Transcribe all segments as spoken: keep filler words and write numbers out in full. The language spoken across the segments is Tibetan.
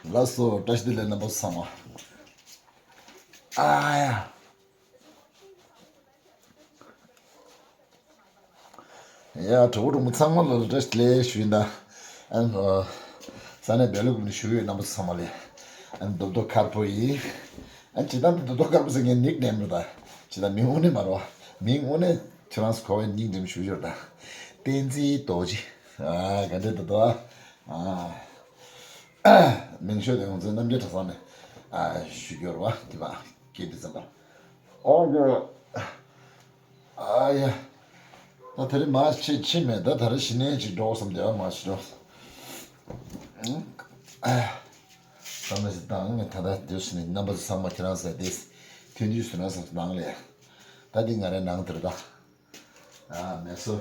ལགས་སོ། བཀྲ་ཤིས་བདེ་ལེགས་རྣམ་པ་ཚང་མ། ཨ་ཡ། ཡ། གྲོགས་པོ་གྲོགས་མོ་ཚང་མ་ལ་བཀྲ་ཤིས་བདེ་ལེགས་ཞུ་ཡིན་ད། ཨ་ནི་ས་གནས་སྦེལ་ཀོབ་ནས་ཞུ་ཡོད་རྣམ་པ་ཚང་མ་ལ། ཨ་ནི་རྡོབ་རྡོབ་དཀར་པོ་ཡིན། ཨ་ནི་སྤྱིར་བཏང་དུ་རྡོབ་རྡོབ་དཀར་པོ་ཟེར་མཁན་ནིག་ནེམ་རེད་ད། སྤྱིར་བཏང་མིང་དངོས་གནས་མ་རེད་བ། མིང་དངོས་གནས་ཁྱེད་རང་ཚོ་གོ་བའི་སྙིང་རྗེ་མོ་ཞུ་ཡོད་ད། བསྟན་འཛིན་རྡོ་རྗེ། ཨ་ག་འདྲ་འདུག་ད། ཨ། མིང་ཤོད་དེ་ང་ཚོའི་རྣམ་རྒྱལ་གྲྭ་ཚང་ནས་ཨ་ཞུ་རྒྱུ་རེད་བ། དེ་མ་སྐད་དེ་ཙམ་པ། ཨོ་གི། ཨ་ཡ། ད་དེ་རིང་མ་ཕྱི་ཕྱི་མེད་ད། ད་རེས་གཞི་ནས་ཅིག་འགྲོ་བསམ་དེ་བ་མ་ཕྱི་འགྲོ། ཨ་ཡ། ད་མ་ཞིག་དང་ངས་ད་ལྟ་དུས་སུ་ནི་རྣམ་པ་ཚོ་ཚང་མ་ཁྱེད་རང་ཟེར་ཏེ་ཐུན་དུས་སུ་རང་སོང་ནང་ལས། ད་འདི་ང་རའི་ནང་དེར་ད། ཨ་མེ་སོར།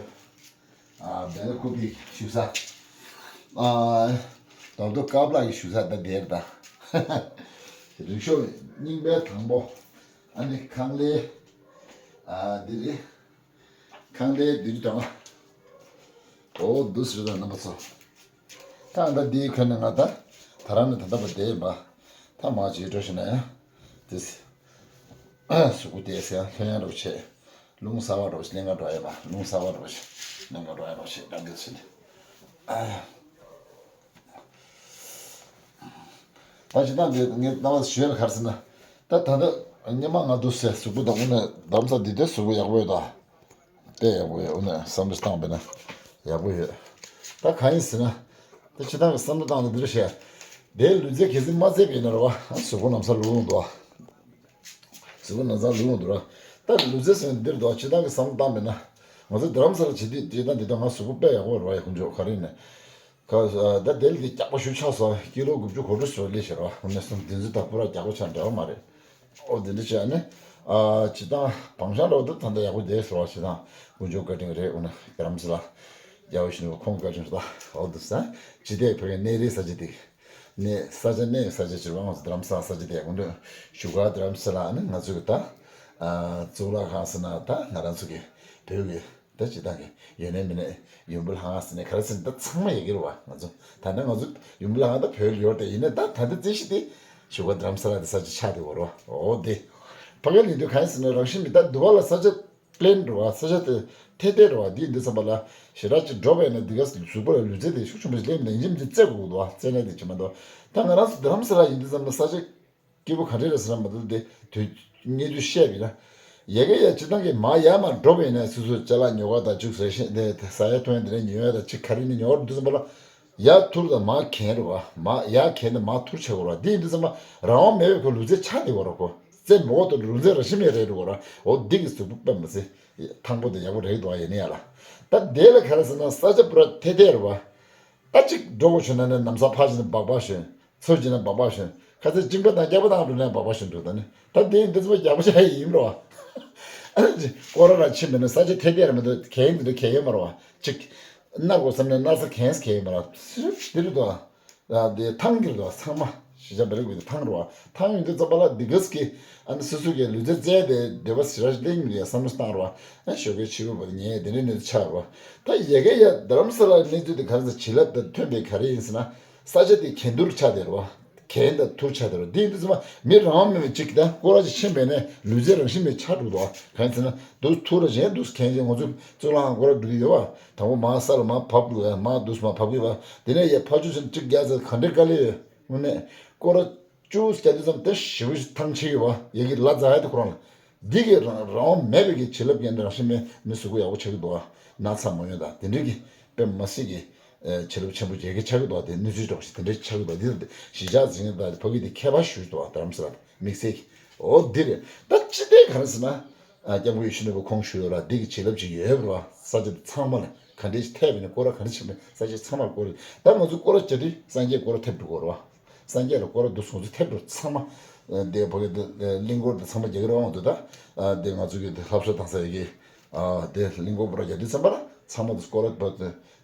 ཨ་སྦེལ་ཀོབ་ཀྱི་བཞུགས་ས། ཨ་རྡོབ་རྡོབ་དཀར་པོ་ལགས་ཀྱི་བཞུགས་ས་ད་དེར་ད། རིག་ཤོག་རྙིང་པའི་དང་པོ། ཨ་ནི་ཁང་ལས། ཨ་འདི་རེད། ཁང་ལས་བདུན་ཅུ་དོན་ལྔ། འོ་འདུག་ཟེར་ད་རྣམ་པ་ཚོ། ད་ད་འདིའི་ཁ་ནས་ང་ད། ད་རང་ནི་ད་ལྟ་བ་བསྡད་ཡིན་པ། ད་མ་བྱེད་འགྲོ་ཞིག་ན་ཡང་། དེ། གཟུགས་པོ་བལྟས་ཟེར་ཡང་ལྷོད་ཡངས་འགྲོ་བྱེད། རླུང་གསར་བ་འགྲོ་བྱེད་གླིང་ག་འགྲོ་ཡ་མ་རླུང་གསར་བ་འགྲོ་བྱེད་གླིང་ག་འགྲོ་ཡ་འགྲོ་བྱེད་ད་འདི་ཟེར་ནས། ཨ་ཡ། ད་ཅི་ད་འདི་ངས་རྣམ་པ་ཞུ་ཡ་ལ་ག་རེ་ཟེར་ན། ད་ད་ལྟ་སྔོན་མ་ང་འདུག་ཟེར་གཟུགས་པོ་དང་དབུ་ནས་འདམ་ས་འདི་དེ་གཟུགས་པོ་ཡག་པོ་ཡོད་ད། དཔེ་ཡག་པོ་ཡོད། འོ་ན་བསམ་བློ་བཏང་བས་ན་ཡག་པོ་ཡོད། ད་གང་ཡིན་ཟེར་ན། ད་ཕྱི་ཐང་གི་བསམ་བློ་བཏང་ན་འདི་འདྲ་བཤད། དེའི་ལུས་རྩལ་གལ་སྲིད་མ་རྩེད་པ་ཡིན་ན་རེད་བ། གཟུགས་པོ་ལམ་སང་ལོག་ཡོང་འདུག་གཟུགས་པོ་ལམ་སང་ལོག་ཡོང་འདུག་ར། ད་ལུས་རྩལ་ཟེར་ན་འདིར་འདུག་ཕྱི་ཐང་གི་བསམ་བློ་བཏང་བས་ན། ང་ཚོ་རྡ་རམ་ས་ལ་བྱེད་དུས་དེ་ད་འདི་ད་ང་གཟུགས་པོ་དཔེ་ཡག་པོ་རེད་བ། ཡ་ཁོང་ཚོ་ག་རེ་ཡིན་ན། ཁ་ད་དེ་ལ་དེ་སྐྱག་པ་ཞུ་ཆགས་སོང་། ཀི་ལོ་དགུ་བཅུ་གོ་དྲུག་ཞོར་སླེབས་ཤག་ར། འོ་ན་སོང་དེ་ཚོ་དང་པོ་ར་སྐྱག་པ་ཆགས་འདྲ་བ་མ་རེད། ཨོ་དེ་འདྲ་བྱས་ནས། ཨ་སྤྱིར་བཏང་བང་ཤང་རོགས་དེ་ད་ལྟ་ཡག་པོ་བསྡད་སོང་བ། སྤྱིར་བཏང་དཀོན་མཆོག་བཀའ་དྲིན་རེད། འོ་ན་རྡ་རམ་ས་ལ་རྒྱལ་བ་ཡིད་བཞིན་ནོར་བུ་ཁོང་གི་བཀའ་དྲིན་རེད་ད། ཨོ་དེ་ས་ཅི་དེ་ཕ་གི་གནས་རི་ས་ཆ་དེ། གནས་ས་ཆ་གནས་ས་ཆ་ཕྱིར་བ་ང་ཚོ་རྡ་རམ་ས་ལ་ས་ཆ་དེ་ཡག་པོ་འདུག་བཞུགས་སྒར་རྡ་རམ་ས་ལ་ནི་ང་ཚོ་གི་ད། ཨ་གཙུག་ལག་ཁང་ཟེར་ན་ད་ང་རང་ཚོ་གི་བོད་ཀྱི། ད་སྤྱིར་བཏང་གི་ཡོད་ནའི་མེད་ནའི་ཡུམ་བུ་ལྷ་ཁང་ཟེར་ནའི་ག་རེ་ཟེར་ནའི་ད་ཚང་མ་ཡོད་ཀྱི་རེད་བ། ང་ཚོ་ད་ལྟ་ང་ཚོ་ཡུམ་བུ་ལྷ་ཁང་ད་བོད་ལ་ཡོད་དེ་ཡིན་ནའི་ད་ད་ལྟ་རྩིས་གཞི་དེ་བཞུགས་སྒར་རྡ་རམ་ས་ལ་དེ་ས་ཆ་ཆགས་བསྡད་ཡོད་རེད་བ། འོ་དེ་ཕ་གི་ལ་དུས་གང་ཡིན་ཟེར་ན་རང་བཞིན་མི་ད་འདུག་བ་ལ་ས་ཆ་པླེན་རེད་བ། ས་ཆ་དེ་ཐད་ཐད་རེད་བ། དེ་ཡིན་དུས་ཙམ་པ་ལ་ཞེ་དྲག་ཅིག་འགྲོ་བས་ན་འདི་ག་གཟུགས་པོ་ལ་ལུས་རྩལ་དེ་ཤུགས་ཆེན་པོ་ཞིག་སླེབས་ནས་ཡིན་གཅིག་མིན་གཅིག་རྩེད་དགོས་འདུག་བ། རྩེད་ན་དེ་ཅི་མ་འདུག་ད་ང་རང་ཚོ་རྡ་རམ་ས་ལ་ཡིན་དུས་ཙམ་ལ་ས་ཆ། སྐྱིད་པོ་ག་འདྲས་རེད་ཟེར་ན་མ་གཏོགས་དེ་དུས་སྙིང་བསྡུས་བཤད་པ་ཡིན་ན། ཡ་གི་ཡ་སྤྱིར་བཏང་གི་མར་ཡར་མར་འགྲོ་བ་ཡིན་ན་སོ་སོའི་ཅ་ལག་ཉོ་ག་དང་བཅུག་ཟེར་ཤེས་དེ་ཟ་ཡ་འཐུང་ཡ་དེ་འདྲ་ཉོ་ཡ་དང་ཅིག་ག་རེ་ནི་ཉོ་བར་འདུག་ཙམ་པ་ལ། ཡར་འཐུར་དང་མར་གྱེན་རེད་བ། མར་ཡར་གྱེན་དང་མར་འཐུར་བྱེད་དགོས་རེད་བ། འདི་ཡིན་དུས་ཙམ་པ་རང་དབང་མེད་པའི་ཁོ་ལུས་རྩལ་ཆགས་བསྡད་ཡོད་རེད་ཁོ། རྩེད་མོ་ལྟ་བུ་ལུས་རྩལ་རང་བཞིན་མེད་རེད་འགྲོ་གི་རེད། འོ་འདི་གི་གཟུགས་པོ་དཔེ་མི་སྲིད་ཐང་པོ་དང་ཡག་པོ་རེད་འདུག་བ། ཡིན་ན་ཡ་ལ། ད་དེ་ལ་ག་རེ་ཟེར་ན་ས་ཆ་པུ་ར་ཐད་ཐད་རེད་བ། ད་ཅིག་འགྲོ་དགོས་བྱུང་ན་ནི་ནམ་སང་ཕར་ཕྱིན་ན་སྦག་སྦག་བྱོན། ཚུར་ཕྱིན་ན་སྦག་སྦག་བྱོན། ཁ་ཚིག་གཅིག་པ་དང་རྒྱག་པ་དང་འགྲོ་ན་སྦག་སྦག་བྱོན་འདུག་ད་ནི་ད་དེ་འདི་ཚོ་རྒྱག་པ་བྱ་ཡི་ཡིན་རོ། སྐོར་ར་ཕྱིན་པས་ན་ས་ཆ་ཐད་ཐད་ར་མི་འདུག་གན་འདི་འདྲ་གན་ཡོད་མ་རོ། ཅིག་གནར་དགོས་བསམ་ན་གནར་ས་གན་ས་གན་ཡོད་མ་རོ། སི་རིབ་འདི་རེད་དོ། དེ་ཐང་གི་རེད་དོ། ཚང་མ་ཤི་ཆ་བེ་རེག་བི་དེ་ཐང་རོ། ཐང་ཡོད་འདི་ཚོ་པ་ལ་འདི་གས་ཀྱི་ཨ་ནི་སོ་སོ་གི་ལུས་རྩལ་རྩེད་དེ་འདོད་པ་སི་ར་ལེན་རེད་བསམ་བློ་བཏང་རོ། ཨ་ཞོགས་ཀའི་ཕྱི་པོ་བ་ཉལ་དེ་འདྲའི་གནས་ཚུལ་ཆགས་རོ། ད་ཡ་གི་ཡ་རྡ་རམ་ས་ལ་གནས་ཚུལ་དེ་ག་རེ་ཟེར་བྱིན་རླབས་དང་མཐུན་པའི་ག་རེ་ཡིན་ཟེར་ན། ས་ཆ་དེ་གྱེན་འཐུར་ཆགས་བསྡད་རེད་བ། གྱེན་དང་འཐུར་ཆགས་བསྡད་རེད་བ། འདི་ཡིན་དུས་ཙམ་པ་མི་རང་དབང་མེད་པའི་གཅིག་དང་སྐོར་ར་ཅིག་ཕྱིན་པས་ནས་ལུས་རྩལ་རང་བཞིན་མེད་ཆགས་འགྲོ་འདུག་བ། གང་ཡིན་ཟེར་ན་འདུག་འཐུར་ར་གྱེན་འདུག་གྱེན་གྱེན་ང་ཚོ་གཙུག་ལག་ཁང་སྐོར་ར་འགྲོ་གི་ཡོད་བ། དང་པོ་མར་ས་ལ་མར་བབས་དགོས་ཡ། མར་འདུག་མར་བབས་དགོས་བ། དེ་ནས་ཡ་ཕར་ཕྱོགས་ཚུར་གཅིག་རྒྱག་ཚར་ག་འདྲའི་དཀའ་ལས་ཡོད། དངོས་གནས་སྐོར་ར་བཅུ་རྒྱག་དུས་ཙམ་དེ་ཞེ་པོ་ཐང་ཆད་ཡོད་བ། ཡ་གི་ལ་ཛ་ཡ་དེ་ཁོ་རང་ལ། འདི་གི་རང་རང་དབང་མེད་པའི་གི་བྱིན་རླབས་ཀྱི་རང་བཞིན་མེད་མི་གཟུགས་པོ་ཡག་པོ་ཆགས་ཀྱི་འདུག་བ། ན་ཚ་མ་ཡོང་དང་དེ་འདྲའི་གི་དཔེ་མ་སྲིད་ཀྱི་ཨེ་བྱིན་རླབས་ཆེན་པོ་རྒྱག་གི་ཆགས་ཀྱི་འདུག་བ། དེ་གནས་ཚུལ་འདྲ་བ་ཞིག་དེ་འདྲའི་ཆགས་ཀྱི་འདུག་འདི་གཞིས་ཆགས་འཛིན་གྲྭ་དང་ཕ་གི་དེ་ཁྱད་པར་ཞུ་འདུག་བ། རྡ་རམ་ས་ལ་དམིགས་བསལ་གྱི་འོ་འདི་རེད། ད་ཅི་སྟེ་ག་རེ་ཟེར་ན། ཨ་སྐྱབས་མགོན་ཡིད་བཞིན་ནོར་བུ་ཁོང་བཞུགས་ཡོད་ལ་འདི་གི་བྱིན་རླབས་ཅིག་ཡོད་པ་རེད་བ། ས་ཆ་དེ་ཚང་མ་ལ་ག་འདྲའི་ཐེབས་ཡིན་ན་སྐོར་ར་ག་འདྲ་ཕྱིན་པའི་ས་ཆ་ཚང་མར་སྐོར་ར། ད་ང་ཚོ་སྐོར་ར་བྱ་དུས་སངས་རྒྱས་སྐོར་ར་ཐེབས་འགྲོ་གི་རེད་བ། སངས་རྒྱས་ལ་སྐོར་ར་འདུག་སོང་ཚུལ་ཐེབས་འགྲོ་ཚང་མ། ཨ་དེ་ཕ་གི་དེ་གླིང་སྐོར་དེ་ཚང་མ་རྒྱག་གི་རེད་བ། ང་ཚོ་ད་ཨ་དེ་ང་ཚོ་གི་དེ་ལྷ་བཤད་བཏང་ས་ཡི་གི་ཨ་དེ་གླིང་སྐོར་པུ་ར་རྒྱག་དུས་ཙམ་པ་ལ་ཚང་མ་དེ་སྐོར་ར་བ་དེ་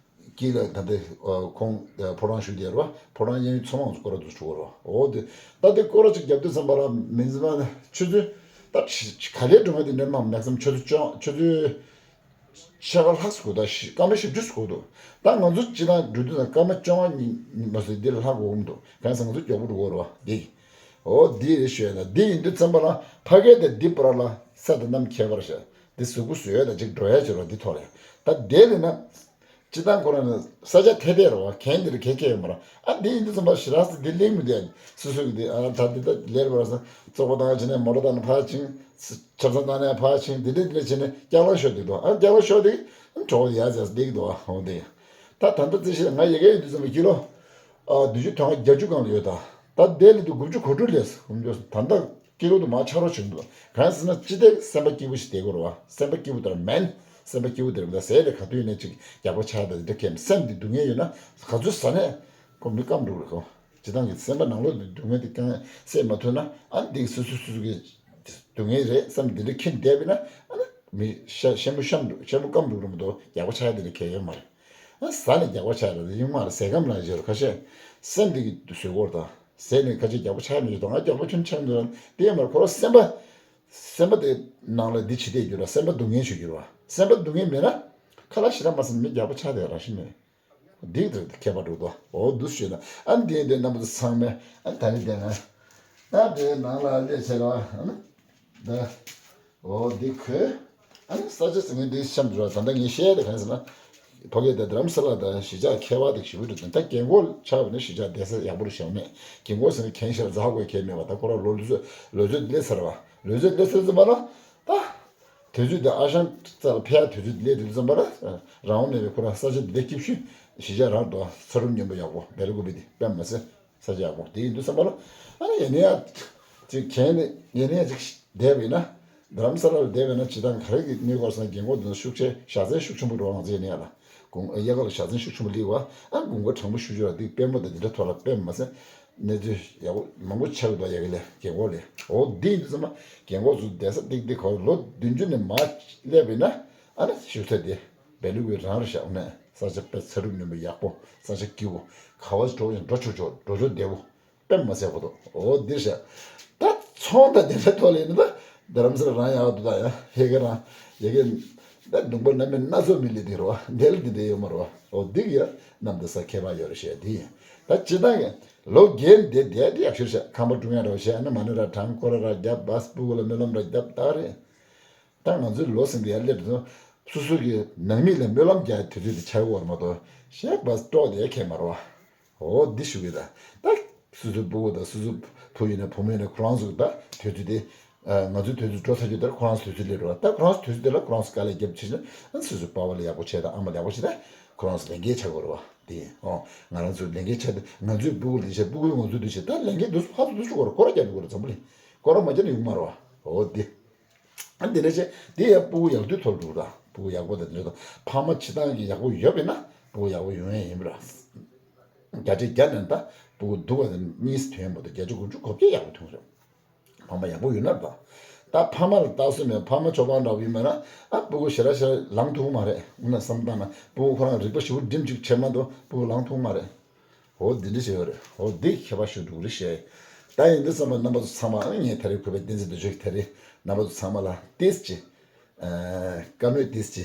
དཀྱིལ་ལ་ད་དེ་ཨ་ཁོང་ཨ་ཕོ་བྲང་བཞུགས་བསྡད་རེད་བ། ཕོ་བྲང་གཡས་གཡོན་ཚང་མ་ང་ཚོ་སྐོར་ར་འདུག་བྱུང་བ་རེད་བ། འོ་དེ་ད་དེ་སྐོར་ར་ཅིག་རྒྱབ་དུས་ཙམ་པ་ལ་མི་ཚང་མ་ཆུ་ཚོད་ད་ག་ལེར་འགྲོ་མ་དེ་འདྲ་མ་མེག་སམ་ཆུ་ཚོད་བཅོ་ཆུ་ཚོད། ཕྱེད་ཀ་ལྷག་ཙམ་དགོས་འདུག་སྐར་མ་བཞི་བཅུ་ཙམ་དགོས་འདུག་ད་ང་ཚོ་སྤྱིར་བཏང་འགྲོ་དུས་ཙང་སྐར་མ་བཅོ་ལྔ་ཉིན་མ་ཟིན་འདི་ལ་ལྷག་དགོས་ཀྱི་མི་འདུག་གང་ཟེར་ང་ཚོ་མགྱོགས་པོ་འགྲོ་གི་རེད་བ། འདི་འོ་འདི་རེད་ཞུས་ན་འདི་ཡིན་དུས་ཙམ་པ་ལ་ཕ་གི་དང་འདི་བར་ལ་ས་དང་གནམ་ཁྱད་པར་ཞིག་འདི་གཟུགས་པོ་བཟོས་ཡོད་དང་ཅིག་འགྲོ་ཡ་ཅིག་རེད་འདི་ཐོག་ལ་ཡང་ད་དེ་ལས་ན། སྤྱིར་བཏང་ཁོ་རང་ནི་ས་ཆ་ཐད་ཐད་རེད་བ། གན་འདི་རུ་གན་གན་ཡོད་མ་རེད། ཨ་འདི་ཡིན་དུས་ཙམ་པ་ཞེ་དྲག་སེ་འདི་གླེང་མི་འདུག་སུ་སུ་གི་འདི་ཨ་ད་འདི་ད་ལེར་བར་སོང་བཙོག་པ་བཏང་བྱས་ནས་མོ་ཊ་བཏང་ནས་ཕར་ཕྱིན། ཆབ་གསང་བཏང་ནས་ཕར་ཕྱིན་འདི་འདྲ་འདི་འདྲ་བྱས་ནས་སྐྱག་ལག་ཤོར་འདུག་ཨ་སྐྱག་ལག་ཤོར་འདི་གྲོགས་ཡ་ཟེར་འདི་གི་འདུག་ཨ་འོ་འདི། ད་ད་ལྟ་རྩིས་བཤད་ང་ཡི་གེ་ཡིན་དུས་ཙམ་པ་ཀི་ལོ་ཨ་བདུན་ཅུ་དོན་ལྔ་བརྒྱད་ཅུ་སྒང་ལ་ཡོད། ད་ད་དེ་ལས་དུ་དགུ་བཅུ་གོ་དྲུག་ལས་ད་ལྟ། སྐྱིད་པོ་དུ་མ་ཆགས་རོགས་བྱུང་འདུག་གང་ཟེར་ན་སྤྱི་བདེ་སེམས་པ་སྐྱིད་པོ་ཞིག་བསྡད་དགོས་རེད་བ། སེམས་པ་སྐྱིད་པོ་དེར་མེན། སེམས་པ་སྐྱིད་པོ་དེར་མེད་ཟས་ལས་ག་དུས་ནས་ཅིག་རྒྱགས་པ་ཆགས་དང་འདྲ་ཁེམ་སེམས་འདི་སྡུག་བསྔལ་ཡོད་ན་ག་ཚོད་ཟ་ནས་ཁོ་མི་སྐམ་འགྲོ་རེད་ཁོ། སྤྱི་བཏང་གི་སེམས་པ་ནང་ལོགས་འདི་སྡུག་བསྔལ་འདི་གང་སེལ་མ་ཐུབ་ན་ཨ་འདི་སུ་སུ་སུ་སུ་གི་སྡུག་བསྔལ་རེད་བསམ་འདི་འདྲ་ཁེམ་བསྡད་པས་ན་ཨ་ན་མི་ཤ་ཤ་མོ་ཤམ་འགྲོ་ཤ་མོ་སྐམ་འགྲོ་རེད་མ་གཏོགས་རྒྱགས་པ་ཆགས་འདི་འདྲ་ཁེ་ཡོད་མ་རེད། ཨ་ཟ་ནས་རྒྱགས་པ་ཆགས་རེད་ཡིན་མ་རེད་ཟས་སྐམ་ལ་བཞེས་རོ་ཁ་ཤས་སེམས་འདི་གི་བཟོད་སྒོར་དང་། ཟས་ནི་ཁ་ཅིག་རྒྱགས་པ་ཆགས་མི་འདུག་ང་རྒྱགས་པ་ཁྱོན་ཆགས་མི་འདུག་དེ་ཡང་མ་རེད་ཁོ་རང་སེམས་པ། སེམས་པ་དེ་ནང་ལ་འདི་ཇི་ལྟར་འགྱུར་བ་སེམས་པ་སྡུག་བསྔལ་ཞིག་འགྱུར་བ། སེམས་པ་སྡུག་བསྔལ་མེད་ན། ཁ་ལག་ཞེ་དྲག་མ་ཟ་ན་མི་རྒྱགས་པ་ཆགས་དེ་རང་བཞིན་མེད། འདི་ལྟར་ཁྱད་པར་འགྲོ་དོ། འོ་འདུ་ཤེས་ན་ཨ་འདི་འདི་རྣམ་པ་ཚོ་ཚང་མས་ཨ་ད་ནི་དེ་ན། ད་དེ་ནང་ལ་སླེབས་ཚེ་ར་ཨ་ནི། ད། འོ་འདི་ཁོས། ཨ་ནི་ས་ཆ་ཟེར་མཁན་འདི་གཤམ་དུ་ར་ད་ལྟ་ངས་བཤད་དེ་གང་ཟེར་ན། ཕ་གི་དེ་རྡ་རམ་ས་ལ་དང་གཞིས་ཆགས་ཁྱད་པར་དེ་ཞེ་པོ་འདུག་ད་རྒན་གོག་ཆགས་པ་ནི་གཞིས་ཆགས་བསྡད་ས་ཡག་པོ་རེད་ཤག་མེད། རྒན་གོག་ཟེར་ན་གན་ཞིག་ལ་འཛེག་དགོས་གལ་མེད་པ་ད་ཁོ་རང་ལོ་ལོ་ཚོད་ལོ་ཚོད་སླེབས་ཚར་བ། ལོ་ཚོད་སླེབས་ཚར་ཙམ་པ་ལ། ད། དུས་ཚོད་དེ་ཨ་ཞང་རྩ་ལ་ཕེབས་ཡ་དུས་ཚོད་སླེབས་དུས་ཙམ་པ་ལ། རང་དབང་མེད་པའི་ཁོ་རང་ས་ཆ་འདི་སྐྱིད་ཤོས་གཞིས་ཆགས་རང་འདུག་ས་རུབ་སྙོམས་པོ་ཡག་པོ་བེ་རི་གུ་བི་དེ་དཔེ་མ་ཟད། ས་ཆ་ཡག་པོ་དེ་ཡིན་དུས་ཙམ་པ་ལ། ཨ་ནི་ཡིན་ན་ཡང་། ཅིག་གན་ནི་ཡིན་ན་ཡང་ཅིག་བསྡད་པ་ཡིན་ན། རྡ་རམ་ས་ལ་ལ་བསྡད་པ་ཡིན་ན་སྤྱིར་བཏང་ག་རེ་གི་གནས་སྐོར་སོང་རྒན་གོག་འདི་ཚོ་ཤུགས་ཆེ་ཞག་མཚན་ཤུགས་ཆེན་པོ་འགྲོ་བ་ང་ཚོ་ཡིན་ན་ཡང་ལ། དགུན་གཡས་ཁ་ལ་ཞག་མཚན་ཤུགས་ཆེན་པོ་སླེབས་བ། ཨ་དགུན་ཁ་གྲང་མོ་ཤུགས་ཆེ་བ་འདི་དཔལ་མོ་དང་འདི་འདྲ་ཐོག་ལ་དཔེ་མ་ཟད། གནས་ཚུལ་ཡག་པོ་མང་པོ་ཆགས་འདུག་ཡ་གི་ལས་རྒན་གོག་ལས་འོ་འདི་ཡིན་དུས་ཙམ་པ་རྒན་གོག་ཚོ་བསྡད་ས་ཏིག་ཏིག་གོ་ལོ་བདུན་ཅུ་ནས་མར་སླེབས་པ་ཡིན་ན། ཨ་ནི་ཤུགས་ཚད་དེ། བལ་ལུག་གི་རང་རེད་ཤག་ནས་ས་ཆ་དཔེ་ཚ་རུབ་སྙོམས་པོ་ཡག་པོ་ས་ཆ་སྐྱིད་པོ་ག་བ་འགྲོ་ཡང་འགྲོ་ཆོག་ཆོག་འགྲོ་ཆོག་བདེ་པོ་དཔེ་མ་ཟད་པོ་འདུག་འོ་འདིར་ཤག་ད་ཚོང་དང་དེ་འདྲ་ཐོག་ལ་ཡིན་ན་ད་རྡ་རམ་ས་ལ་རང་ཡག་འདུག་ད་ཡང་ཧེ་གེ་རང་ཡ་གེ་ད་གདོང་པ་སྣ་མིན་སྣ་ཚོགས་མི་ལི་འདི་རོ་འདི་ལ་འདི་འདྲ་ཡོད་མ་རོ། འོ་འདི་གི་ཡ་གནམ་དུ་ས་ཁྱད་པར་ཡོད་རེད་ཤག་འདི་ཡིན་ད་སྤྱིར་བཏང་གི་ལོ་རྒན་འདི་འདི་འདི་ཡག་ཤོས་ཤག་ཁང་པ་དཀྲུག་ཡ་རོ་ཤག་ཨ་ནི་མ་ཎི་ར་བགྲང་སྐོར་ར་རྒྱབ་བ་སྤུ་གུ་ལ་སྨོན་ལམ་ར་རྒྱབ་ད་རེད། ད་ང་ཚོའི་ལོ་ཟིན་པའི་ཡར་སླེབས་དུས་སོ་སོ་གི་ནང་མི་ལ་སྨོན་ལམ་རྒྱག་དུས་ཚོད་དེ་ཆགས་ཡོད་མ་གཏོགས་གཞན་པ་ལྟོགས་དེ་ཁེལ་མ་རེད་བ། འོ་འདི་ཞུ་གི་ད། ད་སོ་སོའི་སྤུ་གུ་དང་སོ་སོའི་བུ་ཡིན་ན་བུ་མོ་ཡིན་ན་ཁོ་རང་ཚོ་ད་དུས་ཚོད་དེ། ང་ཚོའི་དུས་ཚོད་འགྲོ་ཚར་རྒྱུ་དེར་ཁོ་རང་ཚོ་དུས་ཚོད་སླེབས་རེད་བ། ད་ཁོ་རང་ཚོ་དུས་ཚོད་དེ་ལ་ཁོ་རང་ཚོ་དཀའ་ལས་རྒྱབ་བྱས་ན་སོ་སོའི་པ་ཕ་ལ་ཡག་པོ་བྱས་དང་ཨ་མ་ལ་ཡག་པོ་བྱས་ད་ཁོ་རང་ཚོ་ལས་འགན་ཆགས་དགོས་རེད་བ། དེ་ཡིན་ཨོ་ང་རང་ཚོ་ལས་འགན་ཆགས་ཏེ་ང་ཚོའི་སྤུ་གུ་ལ་བྱས་སྤུ་གུའི་ང་ཚོའི་དུས་བྱས་ད་ལས་འགན་དུས་ཕར་ཚུར་དུས་ཚོད་དགོས་རེད་སྐོར་ར་རྒྱག་དགོས་རེད་འཛམ་བུ་གླིང་སྐོར་ར་མ་བརྒྱབ་ན་ཡོང་མ་རེད་བ། འོ་དེ། ཨ་འདི་འདྲ་བྱས་འདི་ཡང་སྤུ་གུ་ཡག་དུས་ཐོག་འགྲོ་ར་སྤུ་གུ་ཡག་པོ་དང་འདི་འདྲ་དང་ཕ་མ་སྤྱིར་བཏང་གི་ཡག་པོ་ཡོད་པས་ན་སྤུ་གུ་ཡག་པོ་ཡོང་ཡས་ཡིན་པ་ར། བརྒྱ་ཆ་བརྒྱ་ནས་ད་སྤུ་གུ་སྡུག་པ་དང་གཉིས་སུ་ཐོན་པ་དང་བརྒྱ་ཆ་དགུ་བཅུ་གོ་བརྒྱད་ཡག་པོ་ཐོན་རེད། ཕ་མ་ཡག་པོ་ཡོད་ན་ད། ད་ཕ་མ་ལ་ལྟ་སྲོལ་མེད་ཕ་མ་ཆོ་ག་འདྲ་བོ་ཡིན་མེད་ན་ཨ་སྤུ་གུ་ཞེ་དྲག་ཞེ་དྲག་ལངས་ཐུབ་མ་རེད། དངོས་གནས་བསམ་བཏང་ན་སྤུ་གུ་ཁོ་རང་རིག་པ་ཞེ་པོ་སྒྲིམ་ཅིག་བྱེད་མ་གཏོགས་སྤུ་གུ་ལངས་ཐུབ་མ་རེད། འོ་འདི་འདྲ་ཞིག་ཡོད་རེད། འོ་འདི་ཁྱད་པར་ཞིག་འདུག་རེད་ཤག་ད་ཡིན་དུས་ཙམ་པ་རྣམ་པ་ཚོ་ཚང་མ་ཨ་ངས་ད་རེས་གུས་པ་བསྟན་འཛིན་རྡོ་རྗེ་གིས་ད་རེས་རྣམ་པ་ཚོ་ཚང་མ་ལ་ཏིས་ཅི། བཀའ་མོལ་ཏིས་ཅི་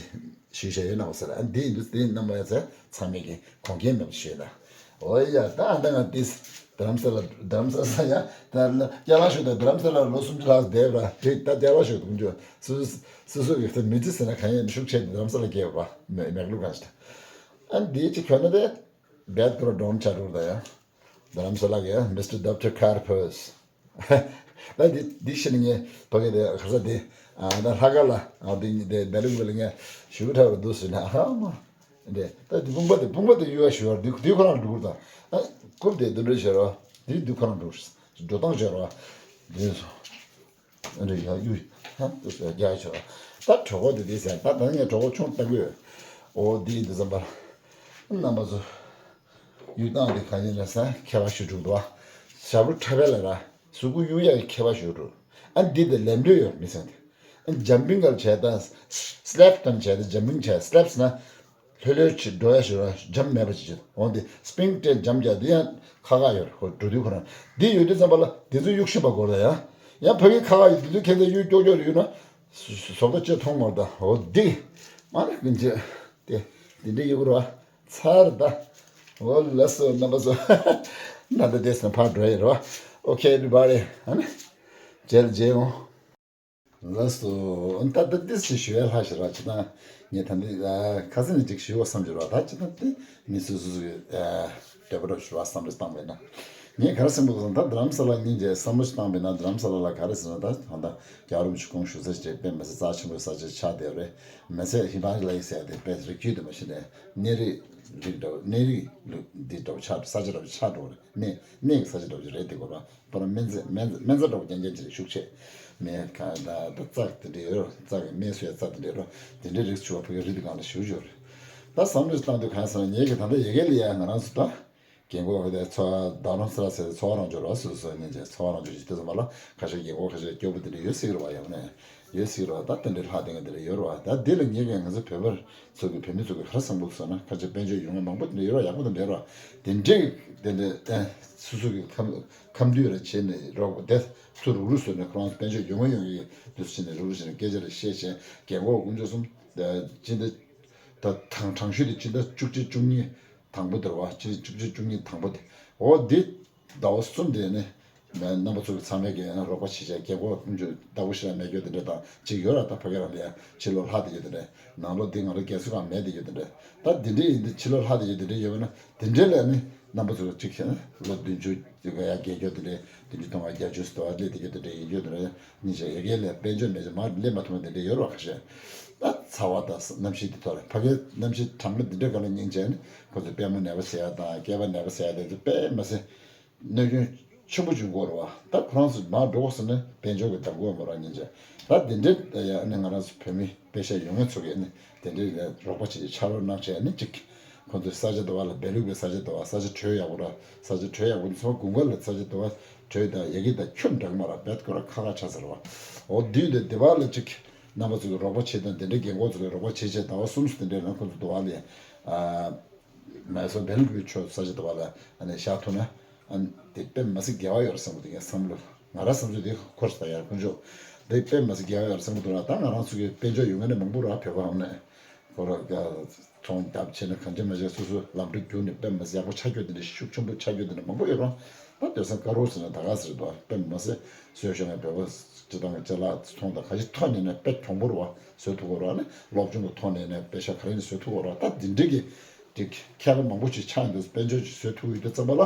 ཞུས་བཞག་ཡོད་ན་འོ་ཟེར། ཨ་འདི་ཡིན་དུས་འདི་རྣམ་པ་ཚོ་ཚང་མས་ཀྱི་དགོངས་འགལ་མེད་པ་ཞུས་ད། འོ་ཡ་ད་ཨ་ད་ང་ཏིས་རྡ་རམ་ས་ལ་རྡ་རམ་ས་ས་ཡ་ད་ལ་ཅ་ལག་ཞུ་ད་རྡ་རམ་ས་ལ་ལོ་སུམ་ཅུ་ལྷག་བསྡད་པ་དེ་ད་ཅ་ལག་ཞུ་དུང་ཅུ་སུ་སུ་སུ་གི་ད་མི་ཚེ་ཟེར་ན་གང་ཡིན་ཤུགས་ཆེ་རྡ་རམ་ས་ལ་སྐྱེས་པ་མེ་མེག་ལུ་གང་ཞིག་ད། ཨ་འདི་ཅི་ཁྱོད་ན་དེ། བེད་ཁོ་ར་ཌོན་ཆ་རུ་ད་ཡ། རྡ་རམ་ས་ལ་གི་མིས་ཊར་ཌོག་ཊར་ཁར་ཕོས། ད་འདི་འདི་ཤི་ནི་ངས་ཕ་གི་དེ་ཁ་ས་དེ། ཨ་ད་ལྷ་ཁ་ལ་ཨ་འདི་འདི་བེ་ལུག་བེ་ལ་ངས་ཞུ་ཐབས་རུ་འདུག་ཟེར་ན་ཨ་མ། འདི་ད་འདི་དཔུང་པ་དེ་དཔུང་པ་དེ་གཡུ་བ་ཞུ་བར་འདི་འདི་ཁོ་རང་འགྲོ་གི་ད། ཨ་རྐུབ་དེ་འདི་འདྲ་བྱེད་རོགས་འདི་འདི་ཁོ་རང་འགྲོ་འགྲོ་སྟངས་བྱེད་རོགས། འདི་སོ། འདི་ཡ་གཡུ་ཧ་འདུག་ཟེར་རྒྱ་ཆོག་ད་གྲོགས་པོ་དེ་དེ་ཟེར་ད་ད་ངས་གྲོགས་པོ་ཆུང་ལྟ་གི་ཡོད། འོ་འདི་འདི་ཙམ་པར། རྣམ་པ་ཚོ། གཡུ་སྟངས་འདི་ག་ཡིན་ལ་ས་ཁྱད་པར་ཞིག་འགྲོ་འདུག་བ། ཞབས་བྲོ་འཁྲབ་པའི་ལ་ར། གཟུགས་པོ་གཡུག་ཡག་གི་ཁྱད་པར་ཞིག་འགྲོ། ཨ་འདི་དེ་ལེན་འདོད་ཡོད་མི་ཚང་དེ། ཨ་ཇམ་པིང་ག་ལ་བྱས་ད། སི་ལེབ་ཏམ་བྱས་ད་ཇམ་པིང་བྱས་སི་ལེབ་ན། ལྷོད་ལྷོད་ཅིག་འགྲོ་ཡ་ཞིག་ར་ཇམ་མེད་པ་ཅིག་ཅིག་འོང་དེ་སི་པིང་སྤྲད་ཇམ་རྒྱག་འདི་ཡང་ཁ་ཁ་ཡོད་རེད་ཁོ་འགྲོ་དུས་ཁོ་རང་འདི་ཡོད་དུས་ཙམ་པ་ལ་འདི་ཚོ་གཡུག་ཤེས་པ་དགོས་རེད་ཡ། ཡང་ཕ་གི་ཁ་ཁ་ཡོད་འདི་ཚོ་ཁྱེད་ཚོ་གཡུག་ཀྱོག་ཀྱོག་རེད་ཡོད་ན། བཟོ་ལྟ་ཅི་མཐོང་མ་རེད་ད་འོ་འདི། མ་ནི་ཀུན་སྤྱོད་དེ་འདི་འདྲ་ཡོད་རོ། ཚར་ད། འོ་ལགས་སོ་རྣམ་པ་ཚོ། ན་ད་དེ་སང་ཕར་འགྲོ་ཡི་རོ། Okay everybody. ཨ་ནི། མཇལ་མཇལ་ཡོང་། ལགས་སོ། ད་ད་དེ་སི་ཞུ་ཡ་ལྷ་ཞེ་ར་ཅི་ད། ངས་ད་འདི་ཁ་སང་ནས་ཅིག་ཞུ་བ་བསམ་གྱི་རོ། ད་ཅི་ད་དེ་མི་སུ་སུ་སུ་ཡོད། དེ་པར་ཞུ་བ་བསམ་བློ་བཏང་བས་ན། ངས་ག་རེ་སེམས་པ་སོང་ད་རྡ་རམ་ས་ལ་སྙིང་རྗེ་བསམ་བློ་ཞིག་བཏང་བས་ན། རྡ་རམ་ས་ལ་ལ་ག་རེ་ཟེར་ན་ད་ད་ལྟ་རྒྱལ་བ་རིན་པོ་ཆེ་དགོངས་ཞུ་ས་ཞིག་རེད། དཔེ་མི་སྲིད་རྩ་ཆེན་པོའི་ས་ཆ་ཆགས་བསྡད་རེད། མི་ཚད་ཧི་མ་ལ་ཡ་ཟེར་ཡ་དེ་དཔེ་རི་རྒྱུད་དུ་མ་ཤི་ནས་གནས་རི་རིགས་འདྲ་བོ། གནས་རི་ལུགས་འདི་འདྲ་བོ་ཆགས་ས་ཆ་འདྲ་བོ་ཆགས་འགྲོ་རེད། གནས་གནས་ཀྱི་ས་ཆ་འདྲ་བོ་ཅིག་རེད། དེ་གོ་ར་པར་སྨན་རྩྭ་སྨན་སྨན་རྩྭ་འདྲ་བོ་རྐྱང་རྐྱང་ཅིག་རེད། ཤུགས་ཆེ་མེད་གང་ད་ད་རྩྭ་དེ་འདྲ་ཡོད་རེད། རྩྭ་གི་སྨན་གསོ་ཡ་རྩྭ་དེ་འདྲ་རེད། དེ་འདྲའི་རིགས་ཆུ་བ་ཕ་གི་རི་དེ་གང་ལ་ཞུ་ཞོར་རེད། ད་བསམ་བློ་བཏང་དུས་གང་ཟེར་ན་ངེད་ཀྱི་ད་ལྟ་ཡ་གི་ལ་ཡ་ང་རང་ཚོ་ད། རྒན་གོག་དེ་ཚོ་བདག་རང་སེ་ར་སེ་ཚོ་བ་རང་འབྱོར་བ་སོ་སོ་ཉིན་བྱེད་ཚོ་བ་རང་འབྱོར་ཞིག་དེ་ཚོ་མ་ལ་ཁ་ཤས་རྒན་གོག་ཁ་ཤས་སྐྱོ་པོ་དེ་འདྲ་ཡོད་སྲིད་རེད་བ། ཡང་ནས་ཡོད་སྲིད་རེད་བ། ད་དེ་འདྲའི་ལྷ་དེ་འདྲ་ཡོད་རེད་བ། ད་དེ་ལ་ངེད་ཀྱི་ང་ཚོ་བོད་པར་ཚོ་གི་བོད་མི་ཚོ་གི་ག་རེ་བསམ་བློ་བཟོ་ན་ཁ་ཆེ་དཔལ་འབྱོར་ཡོང་ཡ་མང་པོ་དེ་འདྲ་ཡོད་རེད་བ། ཡག་པོ་དེ་འདྲ་ཡོད་རེད་བ། དེ་འདྲའི་དེ་འདྲ་སོ་སོ་གི་ཁམས་ཁམས་དུས་ར་བྱེད་ནས་རོགས་དེ་ཚོ་རུག་རུག་བཟོས་ནས་ཁོ་རང་ཚོ་དཔལ་འབྱོར་ཡོང་ཡ་ཡོང་ཡ་དུས་ཚོད་ནས་རུག་རུག་བྱས་ནས་སྐད་ཆ་རེ་བཤད་བྱས་རྒན་གོག་དཀོན་མཆོག་གསུམ་སྤྱི་ཟླ་ད་དང་དྲང་ཤོས་དེ་སྤྱི་ཟླ་བཅུ་གཅིག་བཅུ་གཉིས། དང་པོ་དེར་བ་ཕྱི་ཕྱི་ཕྱི་བཅུ་གཉིས་དང་པོ་དེ། འོ་འདི་ཟླ་བ་གསུམ་དེ་ནི་རྣམ་པ་ཚོ་གི་ཚང་མས་ཀྱི་རོགས་པ་བྱེད་བྱས་རྒྱལ་སྒོ་ཀུན་སྤྱོད་ཟླ་བོ་ཞེ་དྲག་མེད་རྒྱུ་དེ་འདྲ་དང་གཅིག་ཡོད་ར། ད་ཕ་གི་རང་ལ་ཡ་ཕྱི་ལོགས་ལྷག་དེ་ཡོད་དེ་འདྲ། ནང་ལོགས་འདི་ང་རང་རྒན་གསོ་ཁང་མེད་དེ་ཡོད་དེ་འདྲ། ད་འདི་འདྲའི་ཡིན་དུས་ཕྱི་ལོགས་ལྷག་དེ་ཡོད་དེ་འདྲ་ཡོད་པ་ན་དེ་འདྲའི་ལ་ནི་རྣམ་པ་ཚོ་གཅིག་བྱས་ན་ལོ་བདུན་ཅུ་ཡ་བརྒལ་རྒྱུ་དེ་འདྲ། བདུན་ཅུ་སྟོང་བརྒྱད་ཅུ་ཟླ་བ་སླེབས་དེ་ཡོད་དེ་འདྲ་ཡིན་རྒྱུ་དེ་འདྲ། སྙིང་རྗེ་ཡ་གི་ལས་དཔལ་འབྱོར་མེད་ཅིང་མར་སླེབས་མ་ཐུབ་ན་དེ་འདྲ་ཡོད་རོགས་ཁ་ཤས། ད་ཚ་བ་དང་གནམ་གཤིས་དེ་ཐོག་ལ་ཕ་གིའི་གནམ་གཤིས་གྲང་མོ་འདི་འདྲ་ག་ལ་སྙིང་རྗེ་ནི་ཁོ་ཚོ་པད་མོ་ནད་པ་ཟེར་ཡ་དང་སྐེད་པ་ནད་པ་ཟེར་ཡ་དེ་ཚོ་དཔེ་མ་སྲིད་གནོད་སྐྱོན་ཆེན་པོ་བྱུང་གི་ཡོད་རེད་བ། ད་ཁོ་རང་ཚོ་མར་འགྲོ་དགོས་ཟེར་ནས་དཔལ་འབྱོར་གྱི་གདམ་ག་ཡོད་མ་རེད་སྙིང་རྗེ། ད་འདི་འདྲའི་ཡ་ནི་ང་རང་ཚོ་བོད་མི་པེ་ཤ་ཡོད་མཁན་ཚོ་གིས་ནི་དེ་འདྲའི་རོགས་པ་བྱེད་ཆ་རོགས་གནང་བྱས་ནི་གཅིག་ཁོ་ཚོའི་ས་ཆ་དེ་བ་ལ་བེ་ལུག་པའི་ས་ཆ་དེ་བ་ས་ཆ་དྲོད་ཡག་པོ་ར། ས་ཆ་དྲོད་ཡག་པོ་འདི་ཚོ་དགུན་ཁ་ལ་ས་ཆ་དེ་བ་དྲོད་དང་ཡ་གི་དང་ཁྱོད་འདྲ་གི་མ་ར། བེད་ཁོ་ར་ཁ་ཁ་ཆ་ཟེར་བ། འོ་དུས་དེ་དེ་བ་ལ་ཅིག་རྣམ་པ་ཚོ་གི་རོགས་པ་བྱེད་དང་དེ་འདྲའི་རྒན་གོག་ཚོ་གི་རོགས་པ་བྱེད་བྱེད་ཟླ་བ་གསུམ་སུ་དེ་འདྲའི་ནང་ཁོ་ཚོ་དེ་བ་ལ་ཡ། མེ་སོ་བེ་ལུག་པའི་ཆོས་ས་ཆ་དེ་བ་ལ་ཨ་ནི་བཞག་ཐུབ་ན་ཨ་ནི་དེ་དཔེ་མ་སྲིད་དགེ་བ་ཡོད་རེད་བསམ་གི་འདུག་ངའི་བསམ་བློ་ང་ར་བསམ་ཚུལ་དེ་ཁོ་རེ་ད་ཡར་དཀོན་མཆོག་དེ་དཔེ་མ་སྲིད་དགེ་བ་ཡོད་རེད་བསམ་གི་འདུག་ར། ད་ང་རང་ཚོ་གི་དཔལ་འབྱོར་ཡོད་མཁན་ནི་མང་པོ་ར་བོད་པ་འོང་ནས། ཁོ་ར་ཚོང་རྒྱབ་བྱས་ནས་གང་ཅི་མ་བྱས་སོ་སོ་ལམ་འགྲོ་བརྒྱུད་ནས་དཔེ་མ་སྲིད་ཡག་པོ་ཆགས་རྒྱུ་དེ་འདྲ་ཤུགས་ཆེན་པོ་ཆགས་རྒྱུ་དེ་འདྲ་མང་པོ་ཡོད་རུང་། ད་དེང་སང་དཀར་པོ་ཟེར་ན་ད་ག་ཟེར་འདུག་དཔེ་མ་སྲིད་བཟོས་བཞག་ནས་བོད་པ་སྤྱི་བཏང་གི་ཅ་ལག་ཚོང་དང་ག་ཅི་ཐོག་ནས་ནས་དཔེ་གྱོང་པོ་རུ་བ་བཟོས་ཐུབ་ཀྱི་རེད་བ། ནི་སློབ་སྦྱོང་གི་ཐོག་ནས་ནས་དཔེ་ཤ་ག་རེ་ནས་བཟོས་ཐུབ་ཀྱི་རེད་བ། ད་འདི་འདྲའི་གི་ཅིག་ཁྱད་པར་མང་པོ་ཞིག་ཆགས་ཡོང་དུས་དཔལ་འབྱོར་ཅིག་བཟོས་ཐུབ་ཡོད་དུས་ཙམ་པ་ལ།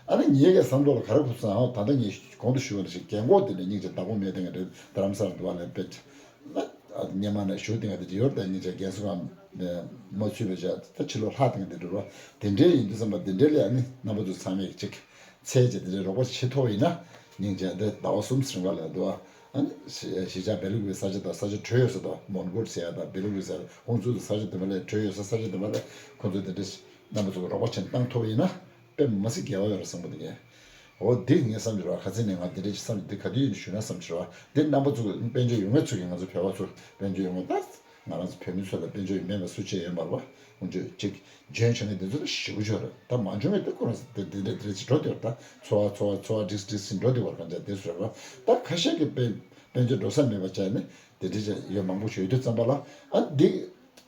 ཨ་ནི་ངེད་ཀྱི་བསམ་བློ་ལ་ག་རེ་འཁོར་སོང་ཨང་། ད་ལྟ་ངས་གོང་དུ་ཞུས་པ་ནང་བཞིན་རྒན་གོག་དེ་འདྲ་སྙིང་རྗེ་བདག་པོ་མེད་དེ་ང་འདྲ་རྡ་རམ་ས་ལ་འདུག་བ་ལས་དཔེ། སྙེ་མ་ནས་ཞུ་དེ་ང་དེ་ཡོད་ད་སྙིང་རྗེ་རྒན་གསོ་ཁང་མ་ཚུད་པའི་ཆ་ད་ཕྱི་ལོགས་ལྷག་དེ་ང་དེ་འགྲོ་རོགས་དེ་འདྲའི་ཡིན་དུས་ཙམ་པ་དེ་འདྲའི་ལས་ཨ་ནི་རྣམ་པ་ཚོ་ཚང་མས་ཅིག་འཚལ་བྱས་དེ་འདྲའི་རོགས་པ་བྱེད་ཐུབ་པ་ཡིན་ན་སྙིང་རྗེ་འདི་ཟླ་བ་གསུམ་ཟིན་པ་ལས་འདུག་ཨ་ནི་གཞིས་ཆགས་བེ་ལུག་པའི་ས་ཆ་དང་ས་ཆ་བྲོས་ཡོད་ས་དང་མོན་གྷོ་ཟེར་ཡ་དང་བེ་ལུག་པའི་ས་ཆ་ཁོང་ཚོའི་ས་ཆ་དེ་མ་ལས་བྲོས་ཡོད་ས་ས་ཆ་དེ་མ་ལས་ཁོང་ཚོས་དེ་འདྲའི་རྣམ་པ་ཚོ་རོགས་པ་བྱེད་བཏང་ཐུབ་པ་ཡིན་ན་དཔེ་མ་སྲིད་དགེ་བ་ཡོད་རེད་བསམ་གི་འདུག་གས། འོ་འདི་ངས་བསམ་གྱི་རེད་བ། ཁ་སང་ནས་ང་འདི་འདྲ་ཞིག་བསམ་གྱི་འདུག་ག་དུས་ཡིན་ཞུས་ན་བསམ་གྱི་རེད་བ། འདི་རྣམ་པ་ཚོ་གི་དཔལ་འབྱོར་ཡོད་མཁན་ཚོ་གི་ང་ཚོ་བོད་པ་ཚོ་དཔལ་འབྱོར་ཡོད་མཁན་ད་ང་རང་ཚོ་བོད་མི་ཚོ་ལ་དཔལ་འབྱོར་མེད་པ་སུ་གཅིག་ཡོད་མ་རེད་བ། ཁོང་ཚོས་ཅིག་འཇོན་ཆུང་ངེ་འདི་ཚོ་ལ་ཞེ་པོ་ཅིག་ཡོད་རེད། ད་མ་འཇོན་ངེ་འདི་ཁོ་རང་ཚོ་འདི་འདི་འདྲ་འདི་འདྲ་ཞིག་འགྲོ་འདི་བར་ད་འཚོ་བ་འཚོ་བ་འཚོ་བ་འགྲིག་འགྲིག་ཟིན་འགྲོ་འདི་བར་གང་ཅག་འདི་ཚོ་རེད་བ། ད་ཁ་ཤས་ཀྱི་དཔལ་དཔལ་འབྱོར་འགྲོ་ས་མེད་པ་བྱས་ནས་འདི་འདྲ་ཅིག་ཡོད་མང་པོ་ཞིག་ཡོད་དུས་ཙམ་པ་ལ་ཨ་འདི།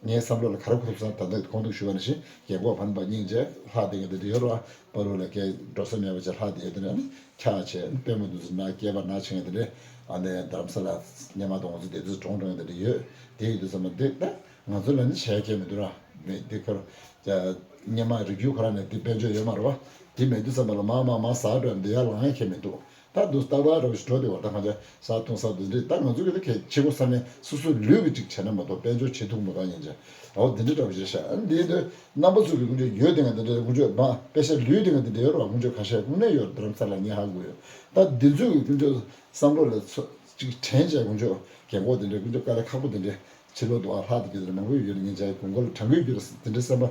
ངའི་བསམ་བློ་ལ་ག་རེ་འཁོར་སོང་ད་ལྟ་གོང་དུ་ཞུས་པ་ནང་བཞིན་རྒན་གོག་ཕན་པ་སྙིང་རྗེ་ལྷག་དེ་ག་དེ་འདྲ་ཡོད་རེད་བ། པ་རུ་ལ་སྐད་འགྲོ་ས་མེད་པ་ཅིག་ལྷག་དེ་ཡོད་དེ་ནས་ཨ་ནི་འཁྱག་བྱས་ཨ་ནི་པད་མ་དུང་སི་ན་སྐྱེས་པ་ན་ཆེ་ངེས་དེ་འདྲས་ཨ་ནི་རྡ་རམ་ས་ལ་སྙེ་མ་དང་ང་ཚོ་དེ་ཚོ་གྲོང་གྲོང་ངེས་དེ་འདྲ་ཡོད་དེ་ཡོད་དུས་ཙམ་པ་འདི་ད་ང་ཚོ་ལ་ནི་བྱས་ཁྱད་མི་འདུག་ར། མེད་འདི་ཁར་སྙེ་མ་རིགས་རྒྱུད་ཁོ་ར་ནས་འདི་དཔལ་འབྱོར་ཡོད་མ་རེད་བ། འདི་མེད་དུས་ཙམ་པ་ལ་མ་མ་མ་ཟ་འགྲོ་འདི་ཡར་ལངས་ཡ་ཁྱད་མི་འདུག་ད་འདུག་སྟག་ལ་རོགས་ཞིག་འགྲོ་དེ་བར་ད་ང་ཚོ་ཟ་འཐུང་ས་འདི་འདྲས་ད་ང་ཚོ་གི་ད་གལ་ཆེ་གོ་ས་ནས་སོ་སོའི་ལུས་ཀྱི་ཅིག་བྱས་ན་མ་གཏོགས་དཔལ་འབྱོར་བྱེད་ཐུབ་མ་གཏོགས་ཡིན་ཅེ། འོ་འདི་འདྲས་འདྲ་བོ་ཞིག་ཤ་ཨ་འདི་འདི་རྣམ་པ་ཚོ་གི་ཀུན་སྤྱོད་ཡོད་དེ་ང་འདི་འདྲས་ཀུན་སྤྱོད་མ་དཔེ་ཤ་ལུས་དེ་ང་འདི་འདྲས་ཡོད་རོགས་ཀུན་སྤྱོད་ཁ་ཤས་ཀུན་ནས་ཡོད་རྡ་རམ་ས་ལ་ངས་ཧ་གོ་ཡོད། ད་འདི་ཚོ་གི་ཀུན་སྤྱོད་བསམ་བློ་ལ་ཚོ་ཅིག་དྲན་བྱས་ཀུན་སྤྱོད་རྒན་གོག་འདི་འདྲས་ཀུན་སྤྱོད་དཀའ་ལས་ཁག་པོ་འདི་འདྲས། ཕྱི་ལོགས་དུ་བ་ལྷག་ཏུ་གྱུར་ཏེ་མང་པོ་ཡོད་ལ་སྙིང་རྗེ་དགོན་སྐོར་ལ་དྲང་གོས་གྱུར་དེ་འདྲའི་བསམ་པ་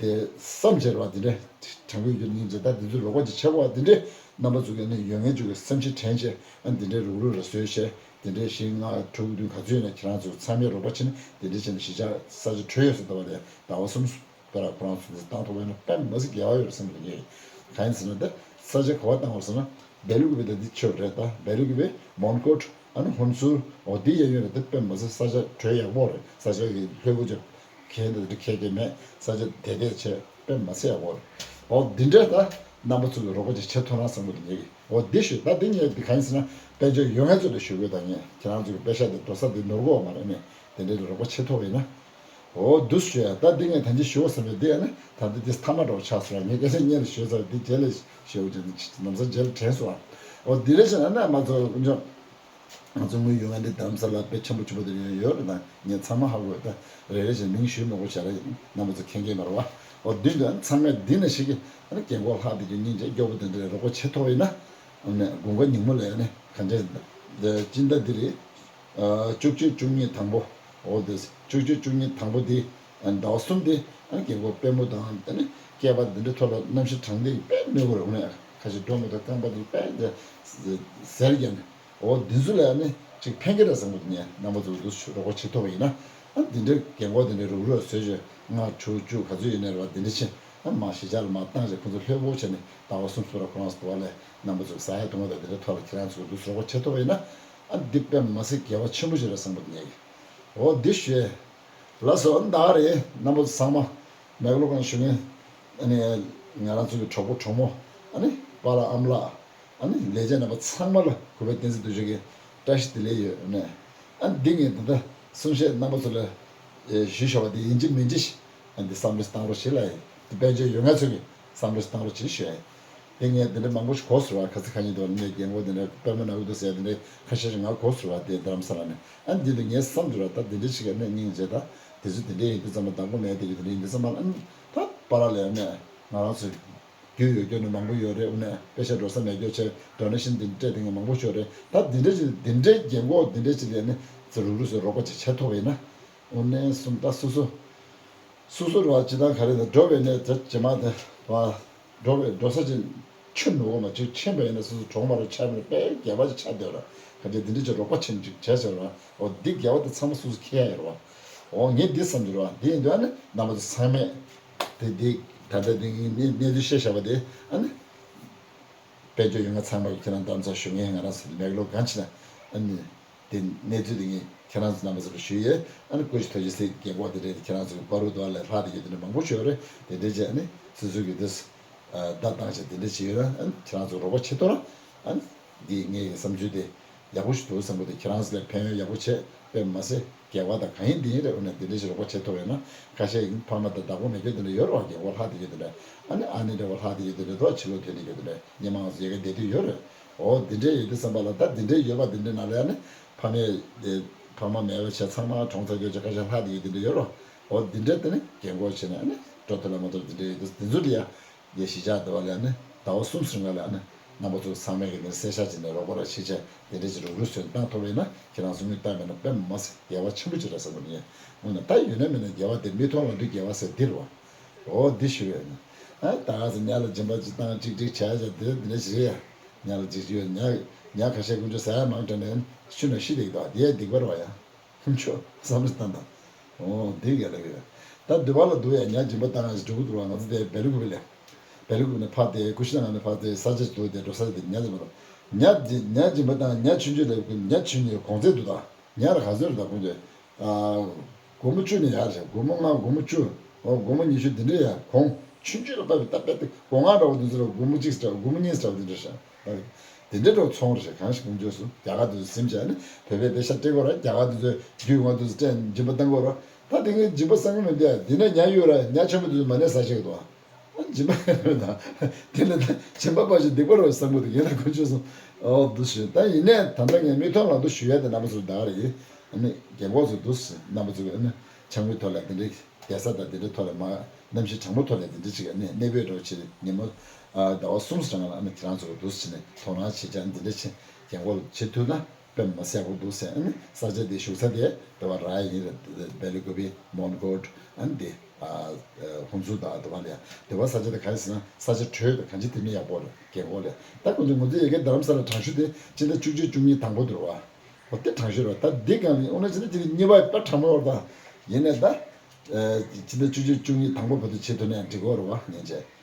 དེ་བསམ་བྱས་ར་བ་དེ་འདྲའི་དྲང་གོས་གྱུར་སྙིང་རྗེ་ད་དེ་ཚོའི་རོགས་པ་ཅིག་བྱེད་དགོས་བ་དེ་འདྲའི་རྣམ་པ་ཚོ་གི་ནི་ཡོད་ངེས་ཅིག་གི་སེམས་ཤུགས་དྲན་བྱས་ཨ་འདི་འདྲའི་རུག་རུག་ར་བཟོས་བྱས་དེ་འདྲའི་བཞི་ལྔ་དྲུག་བདུན་ག་ཚོད་ཡིན་ན་ཁྱེད་རང་ཚོ་ཚང་མས་རོགས་པ་བྱས་ནས་དེ་འདྲའི་བྱས་ནས་གཞིས་ཆགས་ས་ཆ་གྲོལ་ཡོད་ས་ལྟ་བ་ལས་ཟླ་བ་གསུམ་པ་ར་ཁོ་རང་ཚོ་འདི་བཏང་ཐུབ་པ་ཡིན་ན་དཔེ་མ་སྲིད་དགེ་བ་ཡོད་རེད་བསམ་གི་འདུག་ངས། གང་ཡིན་ཟེར་ན་ད་ས་ཆ་ག་བ་བཏང་བ་ཟེར་ན། སྦེ་ལུ་གུ་བེ་ད་འདི་ཆོས་རེད། ད་སྦེ་ལུ་གུ་བེ་མོན་གྷོ་ཨ་ནི་ཧུན་སུར་འོ་འདི་གཡས་གཡོན་རེད། ད་དཔེ་མི་སྲིད་ས་ཆ་བགྲོད་ཡག་པོ་རེད། ས་ཆ་གི་ལྷོད་པོ་ཅིག་གན་ད་འདི་ཁེ་གེ་མེད། ས་ཆ་དེ་དེ་བྱས་དཔེ་མི་སྲིད་ཡག་པོ་རེད། འོ་འདི་འདྲས་ད་རྣམ་པ་ཚོ་གི་རོགས་པ་ཅིག་བྱེད་ཐུབ་ན་བསམ་གི་འདུག་ངེད་ཀྱིས། འོ་འདི་ཞུས། ད་འདི་ངས་འདི་གང་ཡིན་ཟེར་ན་དཔལ་འབྱོར་ཡོད་མཁན་ཚོ་ལ་ཞུ་དགོས། ད་ངས་ཁྱེད་རང་ཚོ་གི་པེ་ཤ་དེ་འགྲོ་ས་དེ་ནོར་གོ་མ་རེད། ནས་དེ་འདྲས་ལ་རོགས་པ་བྱེད་ཐུབ་པ་ཡིན་ན། འོ་འདུག་ཞུ་ཡ། ད་འདི་ངས་ད་ཅི་ཞུ་བ་བསམ་པའི་འདི་ཡ་ནི་ད་འདི་འདི་ཐ་མ་འགྲོ་ཆགས་སོང་། ངས་སྐད་ཆ་སྔོན་ལ་ཞུས་ཚར། འདི་རྗེས་ལ་ཞུ་དགོས་ཀྱི་ནམ་སང་རྗེས་ལ་དྲན་སོང་ཨ། འོ་འདི་རེད་ཟེར་ན་ནི་ང་ཚོ་ཀུན་སྤྱོད་ང་ཚོ་དངུལ་ཡོད་ང་འདི་རྡ་རམ་ས་ལ་དཔེ་ཆེན་པོ་ཆེན་པོ་དེ་ཡོད་ཡོད་རེད། ད་ངས་ཚང་མ་ཧ་གོ་ཡོད། ད་རེ་རེ་བཞིན་མིང་ཞུས་མི་དགོས་བྱ་རེད། རྣམ་པ་ཚོ་མཁྱེན་མཁྱེན་མ་རེད་བ། འོ་འདི་འདི་ཚང་མས་འདི་ནས་ཞིག་གི་ཨ་ནི་རྒན་གོག་ལྷག་དེ་གི་སྙིང་རྗེ་སྐྱོ་པོ་དེ་འདྲ་རོགས་པ་བྱེད་ཐུབ་པ་ཡིན་ན། ཨ་ནི་དགུན་ཁ་ཉིན་མོ་ལ་ཨ་ནི་གང་འདྲ་སྤྱི་ཟླ་འདི་རེད། ཨ་བཅུ་གཅིག་བཅུ་གཉིས་དང་པོ། འོ་དེ་བཅུ་གཅིག་བཅུ་གཉིས་དང་པོ་དེ་ཟླ་བ་གསུམ་དེ་ཨ་ནི་རྒན་གོག་དཔལ་མོ་དང་ཨ་ནི་སྐྱེས་པ་འདི་འདྲ་ཐོག་ལ་གནམ་གཤིས་གྲང་དེ་དཔེ་མི་འོར་འོང་ནས་ཁ་ཤས་འགྲོ་མི་འདུག་རྐང་པ་དེ་དཔེ་འདི་ཟེར་རྒྱབ་ནས། འོ་འདི་ཚོ་ལ་ནི་ཅིག་ཕན་གི་རེད་བསམ་གི་འདུག་ངས་རྣམ་པ་ཚོ་འདུག་རོགས་པ་བྱེད་ཐུབ་པ་ཡིན་ན། ཨ་འདི་འདྲའི་རྒན་གོག་འདི་འདྲའི་རུག་རུག་བཟོས་བྱས་ལྔ་དྲུག་བཅུ་ག་ཚོད་ཡིན་ནའི་རེད་བ། འདི་འདྲ་ཕྱིན་ཨ་མ་གཞིས་ཆགས་ལ་མ་བཏང་བྱས་ཁོང་ཚོ་ལྷོད་པོ་བྱས་ནས་ཟླ་བ་གསུམ་གསུམ་ར་ཁོ་རང་ཚོ་འདུག་བ་ལས་རྣམ་པ་ཚོ་ཟ་ཡ་འཐུང་བ་དང་འདི་འདྲའི་ཐོག་ལ་ཁྱེད་རང་ཚོ་འདུག་རོགས་པ་བྱེད་ཐུབ་པ་ཡིན་ན། ཨ་འདི་དཔེ་མ་སྲིད་དགེ་བ་ཆེན་པོ་ཞིག་རེད་བསམ་གི་འདུག་ངས། འོ་འདི་ཞུས། ལགས་སོ། ཨ་ནི་ད་ག་རེད། རྣམ་པ་ཚོ་ཚང་མ་མེག་ལོ་གང་ཞུ་མཁན། ཨ་ནི་ང་རང་ཚོ་གི་གྲོགས་པོ་གྲོགས་མོ། ཨ་ནི་པཱ་ལགས་ཨ་མ་ལགས། ཨ་ནི་ལས་བྱེད་རྣམ་པ་ཚང་མ་ལ་གུས་པ་བསྟན་འཛིན་རྡོ་རྗེ་གི་བཀྲ་ཤིས་བདེ་ལེགས་ཡོད་ནས། ཨ་ནི་འདི་ངས་འདི་ལྟ་གསུང་བཤད་རྣམ་པ་ཚོ་ལ་ཞུས་ཞོག་པ་དེ་ཡིན་གཅིག་མིན་གཅིག་ཨ་འདི་བསམ་བློ་བཏང་རོགས་བྱེད་ལ་ཡིན། འདི་དཔལ་འབྱོར་ཡོད་ང་ཚོ་གི་བསམ་བློ་བཏང་རོགས་བྱེད་ཞུ་ཡ་ཡིན། དེ་ངས་དེ་འདྲ་མང་པོ་ཞིག་གོ་ཟེར་བ། ཁ་ས་ཁ་ཉིན་དུ་ངས་རྒན་གོག་དེ་འདྲ་པད་མ་ནག་འུ་དུ་ཟེར་དེ་འདྲ་ཁ་ཤས་ཤིག་ང་གོ་ཟེར་བ། དེ་རྡ་རམ་ས་ལ་ནས། ཨ་འདི་འདི་ངས་བསམ་འདུག་ར། ད་དེ་འདྲ་ཞིག་ག་ནས་སྙིང་རྗེ། ད་དེ་ཚོ་དེ་འདྲ་ཡིན་དུས་ཙམ་པ་བདག་པོ་མེད་དེ་གི་དེ་འདྲ་ཡིན་དུས་ཙམ་པ་ལ་ཨ་ནི་ད་པཱ་ལགས་ལས་ནས་ང་རང་ཚོ་རྒྱུས་ཡོད་རྒྱུ་ནི་མང་པོ་ཡོད་རེད། འུ་ནས་པེ་ཤ་འགྲོ་ས་མེད་རྒྱུ་བྱས་ཌོ་ནེ་ཤན་དེ་འདྲ་སྤྲད་དེ་ངས་མང་པོ་ཤོར་རེད། ད་དེ་འདྲ་ཞིག་དེ་འདྲའི་རྒན་གོག་དེ་འདྲ་ཞིག་ལས་ནས་ཚོ་རུག་རུག་སོ་རོགས་པ་ཅིག་བྱེད་ཐུབ་པ་ཡིན་ན། འོ་ནས་གསུམ་ད་སོ་སོ་སོ་སོ་ར་བ་ཇི་ལྟར་ག་རེ་དང་འགྲོ་བའི་གནས་དེ་ཇེ་མང་དུ་བ། འགྲོ་བའི་འགྲོ་ས་ཅིག་ཆུ་ནུ་བོ་མ་ཅིག་ཆེན་པོ་ཡིན་ན་སོ་སོ་གྲོང་མ་རུ་ཆགས་མིན་དཔེ་དགེ་བ་ཅིག་ཆགས་བསྡད་ར། ག་ཅིག་འདི་འདྲ་ཅིག་རོགས་པ་ཆེན་ཅིག་བྱས་ཟེར་ར། འོ་འདི་དགེ་བ་དེ་ཚང་མ་སོ་སོ་ཁྱེར་ཡ་ཡོད་ར་བ། འོ་ངས་འདི་བསམ་གྱི་ར་བ། འདི་ཡིན་དུས་ཨ་ནི་རྣམ་པ་ཚོ་ཚང་མས་དེ་འདི་ད་ལྟ་འདི་ངས་གནས་ཚུལ་བཤད་བཞག་པ་དེ་ཨ་ནི། དཔལ་འབྱོར་ཡོད་ང་ཚང་མ་ཁྱེད་རང་གཏམ་ཚ་ཞུ་མཁན་ང་རང་ཚོ་མེག་ལོ་གང་ཆེ་ན་ཨ་ནི། དེ་གནས་ཚུལ་དེ་ངས་ཁྱེད་རང་ཚོ་རྣམ་པ་ཚོ་ལ་ཞུས་ཡོད། ཨ་ནི་ཀུ་ཤུ་ཐོ་ཅི་སེ་རྒན་གོག་དེ་འདྲས་དེ་ཁྱེད་རང་ཚོ་གི་པར་རུ་དུ་བ་ལས་ལྷག་དེ་ཡོད་དེ་འདྲ་མང་པོ་ཞིག་ཡོད་རེད། དེ་འདྲས་བྱས་ཨ་ནི་སོ་སོ་གི་དེ་བརྡ་བཏང་བྱས་དེ་འདྲས་བྱས་ཡོད་ན་ཨ་ནི་ཁྱེད་རང་ཚོ་རོགས་པ་བྱེད་ཐུབ་ན་ཨ་ནི་འདི་ངའི་བསམ་ཚུལ་དེ་ཡག་པོ་ཞིག་འདུག་བསམ་གི་འདུག་ཁྱེད་རང་ཚོ་ལ་ཕན་ཡོན་ཡག་པོ་བྱས་དཔེ་མ་ཟད་དགེ་བ་དང་གང་ཡིན་འདི་ཡིན་རེད། འོ་ན་འདི་འདྲས་ཞིག་རོགས་པ་བྱེད་ཐུབ་ཡོད་ན་ཁ་ཤས་ཡིན་ཕ་མ་དང་བདག་པོ་མེད་རྒྱུ་དེ་འདྲ་ཡོད་རེད་བ། རྒན་གོག་ལྷག་དེ་ཡོད་དེ་འདྲ་ཨ་ནི་ཨ་ནི་འདྲ་བ་ལྷག་དེ་ཡོད་དེ་འདྲ་དོ་ཕྱི་ལོགས་ཐོན་དེ་ཡོད་དེ་འདྲ་སྙེ་མང་ཚོ་ཡ་གི་བསྡད་དུས་ཡོད་རེད། འོ་འདི་འདྲས་ཡོད་དུས་བསམ་པ་ལ་ད་འདི་འདྲས་ཡོད་པ་འདི་འདྲས་ན་ལ་ཡ་ནི་ཕ་མས་དེ་ཕ་མ་མེད་པ་བྱས་ཚང་མ་གྲོངས་ཚར་རྒྱུ་ཅིག་ཁ་ཤས་ལྷག་དེ་ཡོད་དེ་འདྲ་ཡོད་རེད། འོ་འདི་འདྲས་དེ་ནི་རྒན་གོག་བྱས་ནས་ཨ་ནི་འགྲོ་ཐུབ་ལ་མ་ཐུབ་འདི་འདྲས་ཡོད་དུས་འདི་ཚོ་ལ་ཡ། ངས་གཞིས་ཆགས་འདི་བ་ལ་ནི་ཟླ་བ་གསུམ་ཟིན་ག་ལ་ནི་རྣམ་པ་ཚོ་ཚང་མས་ཀྱི་ནི་གསལ་ཤག་ཅིག་ནས་རོགས་པ་ར་ཤེས་བྱ་དེ་འདྲས་ཀྱི་རུག་རུག་བཟོས་བཏང་ཐུབ་པས་ན་ཁྱེད་རང་ཚོ་དངུལ་བཏང་བས་ན་དཔེ་མ་སྲིད་དགེ་བ་ཆེན་པོ་ཅིག་རེད་བསམ་གི་ནི། འོ་ན་ད་ཡོད་ན་མེད་ན་དགེ་བ་དེ་མིག་མཐོང་ལ་འདུ་དགེ་བ་ཟེར་འདི་རེད་བ། འོ་འདི་ཞུ་བས་ན། ཨ་ད་ག་ཚོད་ཉ་ལ་སྦྱིན་པ་ཅིག་བཏང་ཅིག་ཅིག་བྱ་བྱ་དེ་འདི་འདྲས་ཞིག་རེད་ཡ། ཉ་ལ་ཅིག་ཡོད་ཉ་ཉ་ཁ་ཤས་ཀུན་སྤྱོད་ཟ་ཡ་མང་དྲགས་ནས་ཤུ་ན་ཤི་དེ་གི་དོ་དེ་ཡ་སྡིག་པ་རེད་བ་ཡ། ཁྱོད་བསམ་བློ་བཏང་དང་། འོ་འདི་ག་ལ་ཡོད། ད་འདི་བ་ལ་འདུག་ཡ་ཉ་སྦྱིན་པ་བཏང་ཡ་ཞིག་འགྲོ་གི་འདུག་བ། ང་ཚོ་དེ་བལ་ལུ་གུ་བི་ལས། བལ་ལུ་གུ་ནས་ཕར་དེ་ཀུ་ཤུ་ནང་ནས་ཕར་དེ་ས་ཆ་ཞིག་འདུག་དེ་འགྲོ་ས་དེ་ཉ་སྦྱིན་པ་དང་། ཉ་འདི་ཉ་སྦྱིན་པ་བཏང་ཉ་ཆུང་ཆུང་ལ་ཉ་ཆུང་ཆུང་གོང་ཚད་འདུག་དང་། ཉ་ར་ག་ཚོད་རེད་ད་ཁོང་ཚོས། ཨ། སྒོར་མོ་བཅུ་ནས་ཡར་རེད། སྒོར་མོ་ལྔ། སྒོར་མོ་བཅུ། འོ་སྒོར་མོ་ཉི་ཤུ་འདི་འདྲས་ཡ། གོང་ཆུང་ཆུང་ལ་བབས་པའི་ད་དཔེ་དེ་སྒོ་ང་འདྲ་བོ་འདི་ཚོ་ལ་སྒོར་མོ་གཅིག་འདྲ་བོ། སྒོར་མོ་གཉིས་འདྲ་བོ་འདི་འདྲས་ཤག། དེ་འདྲའི་འགྲོ་ཚོང་རེད་ཤག། གང་ཞིག་ཀུན་སྤྱོད་སུ་རྒྱ་གར་དུ་སིམ་བྱས་ནས་བོད་པའི་པེ་ཤ་སྤྲད་དགོས་ར། རྒྱ་གར་དུ་ཚོས་རྒྱུས་ང་དུ་སྤྲད་སྦྱིན་པ་བཏང་དགོས་ར། ད་དེ་ངས་སྦྱིན་པ་བསམ་གི་མི་འདུག་ཡ། དེ་ནས་ཉ་གཡོ་ར་ཉ་ཆེན་པོ་དུ་ཚོ་མ་ནས་ཟ་ཤེས་ཀྱི་འདུག་ཨ། སྦྱིན་པ་ཡོད་ན་དེ་ལས་ད་སྦྱིན་པ་པ་ཞིག་སྡིག་པ་རོ་བསམ་གི་འདུག་ཡིན་ན་ཀུན་སྤྱོད་སུ་འོ་འདུག་ཞུ། ད་ཡིན་ནས་ད་ལྟ་ངས་མིག་མཐོང་ལག་ཏུ་ཞུ་ཡ་དེ་རྣམ་པ་ཚོར་ད་ག་རེ་ཡིན། ཨ་ནི་རྒན་གོག་ཚོ་འདུག་རྣམ་པ་ཚོ་གི་ཨ་ནི་ཆང་བུའི་ཐོག་ལ་དེ་འདྲའི། རྒྱལ་ས་དང་དེ་འདྲའི་ཐོག་ལ་མ་གནམ་གཤིས་གྲང་མོ་ཐོག་ལ་དེ་འདྲའི་ཅིག་གནས་གནས་སྤོས་འགྲོ་ཕྱིར་ཉིན་མོ་ཟླ་བ་གསུམ་རིང་ལ་ཨ་ནི་ཁྱེད་རང་ཚོ་འདུག་ཕྱིན་ནས་དོ་སྣང་བྱེད་ཅག་འདི་འདྲ་ཕྱིན་རྒན་གོག་བྱེད་ཐུབ་ན་དཔེ་མ་སྲིད་པོ་འདུག་ཟེར། ཨ་ནི་ས་ཆ་དེ་བཞུགས་ས་དེ་དེ་བ་ར་ཡིན་རེད། བེ་ལི་ཀོ་བི་མོན་གྷོ་ཨ་ནི་དེ་ཧུན་སུར་དང་དེ་བ་ལ་ཡ་དེ་བ་ས་ཆ་དེ་ག་རེ་ཟེར་ན་ས་ཆ་དྲོད་དང་གང་ཅི་དེ་མི་ཡག་པོ་རེད་རྒན་གོག་ལ་ཡ། ད་ཁོང་ཚོ་ང་ཚོ་ཡ་གི་རྡ་རམ་ས་ལ་གྲང་ཤུ་དེ་སྤྱི་ཟླ་བཅུ་གཅིག་བཅུ་གཉིས་དང་པོ་དུ་རེད་བ། འོ་དེ་གྲང་ཤོས་རེད་བ། ད་འདི་གང་ལ་ཡིན་འོ་ན་ཅི་ན་ཅི་ན་གཉིས་པ་དཔེ་གྲང་མོ་བར་དང་ཡིན་ནས་ད། ཨ་ཅི་ན་བཅུ་གཅིག་བཅུ་གཉིས་དང་པོ་བར་དུ་བྱེད་ཐུབ་ནས་འགྲིག་གོ་རེད་བ་ངས་བྱས།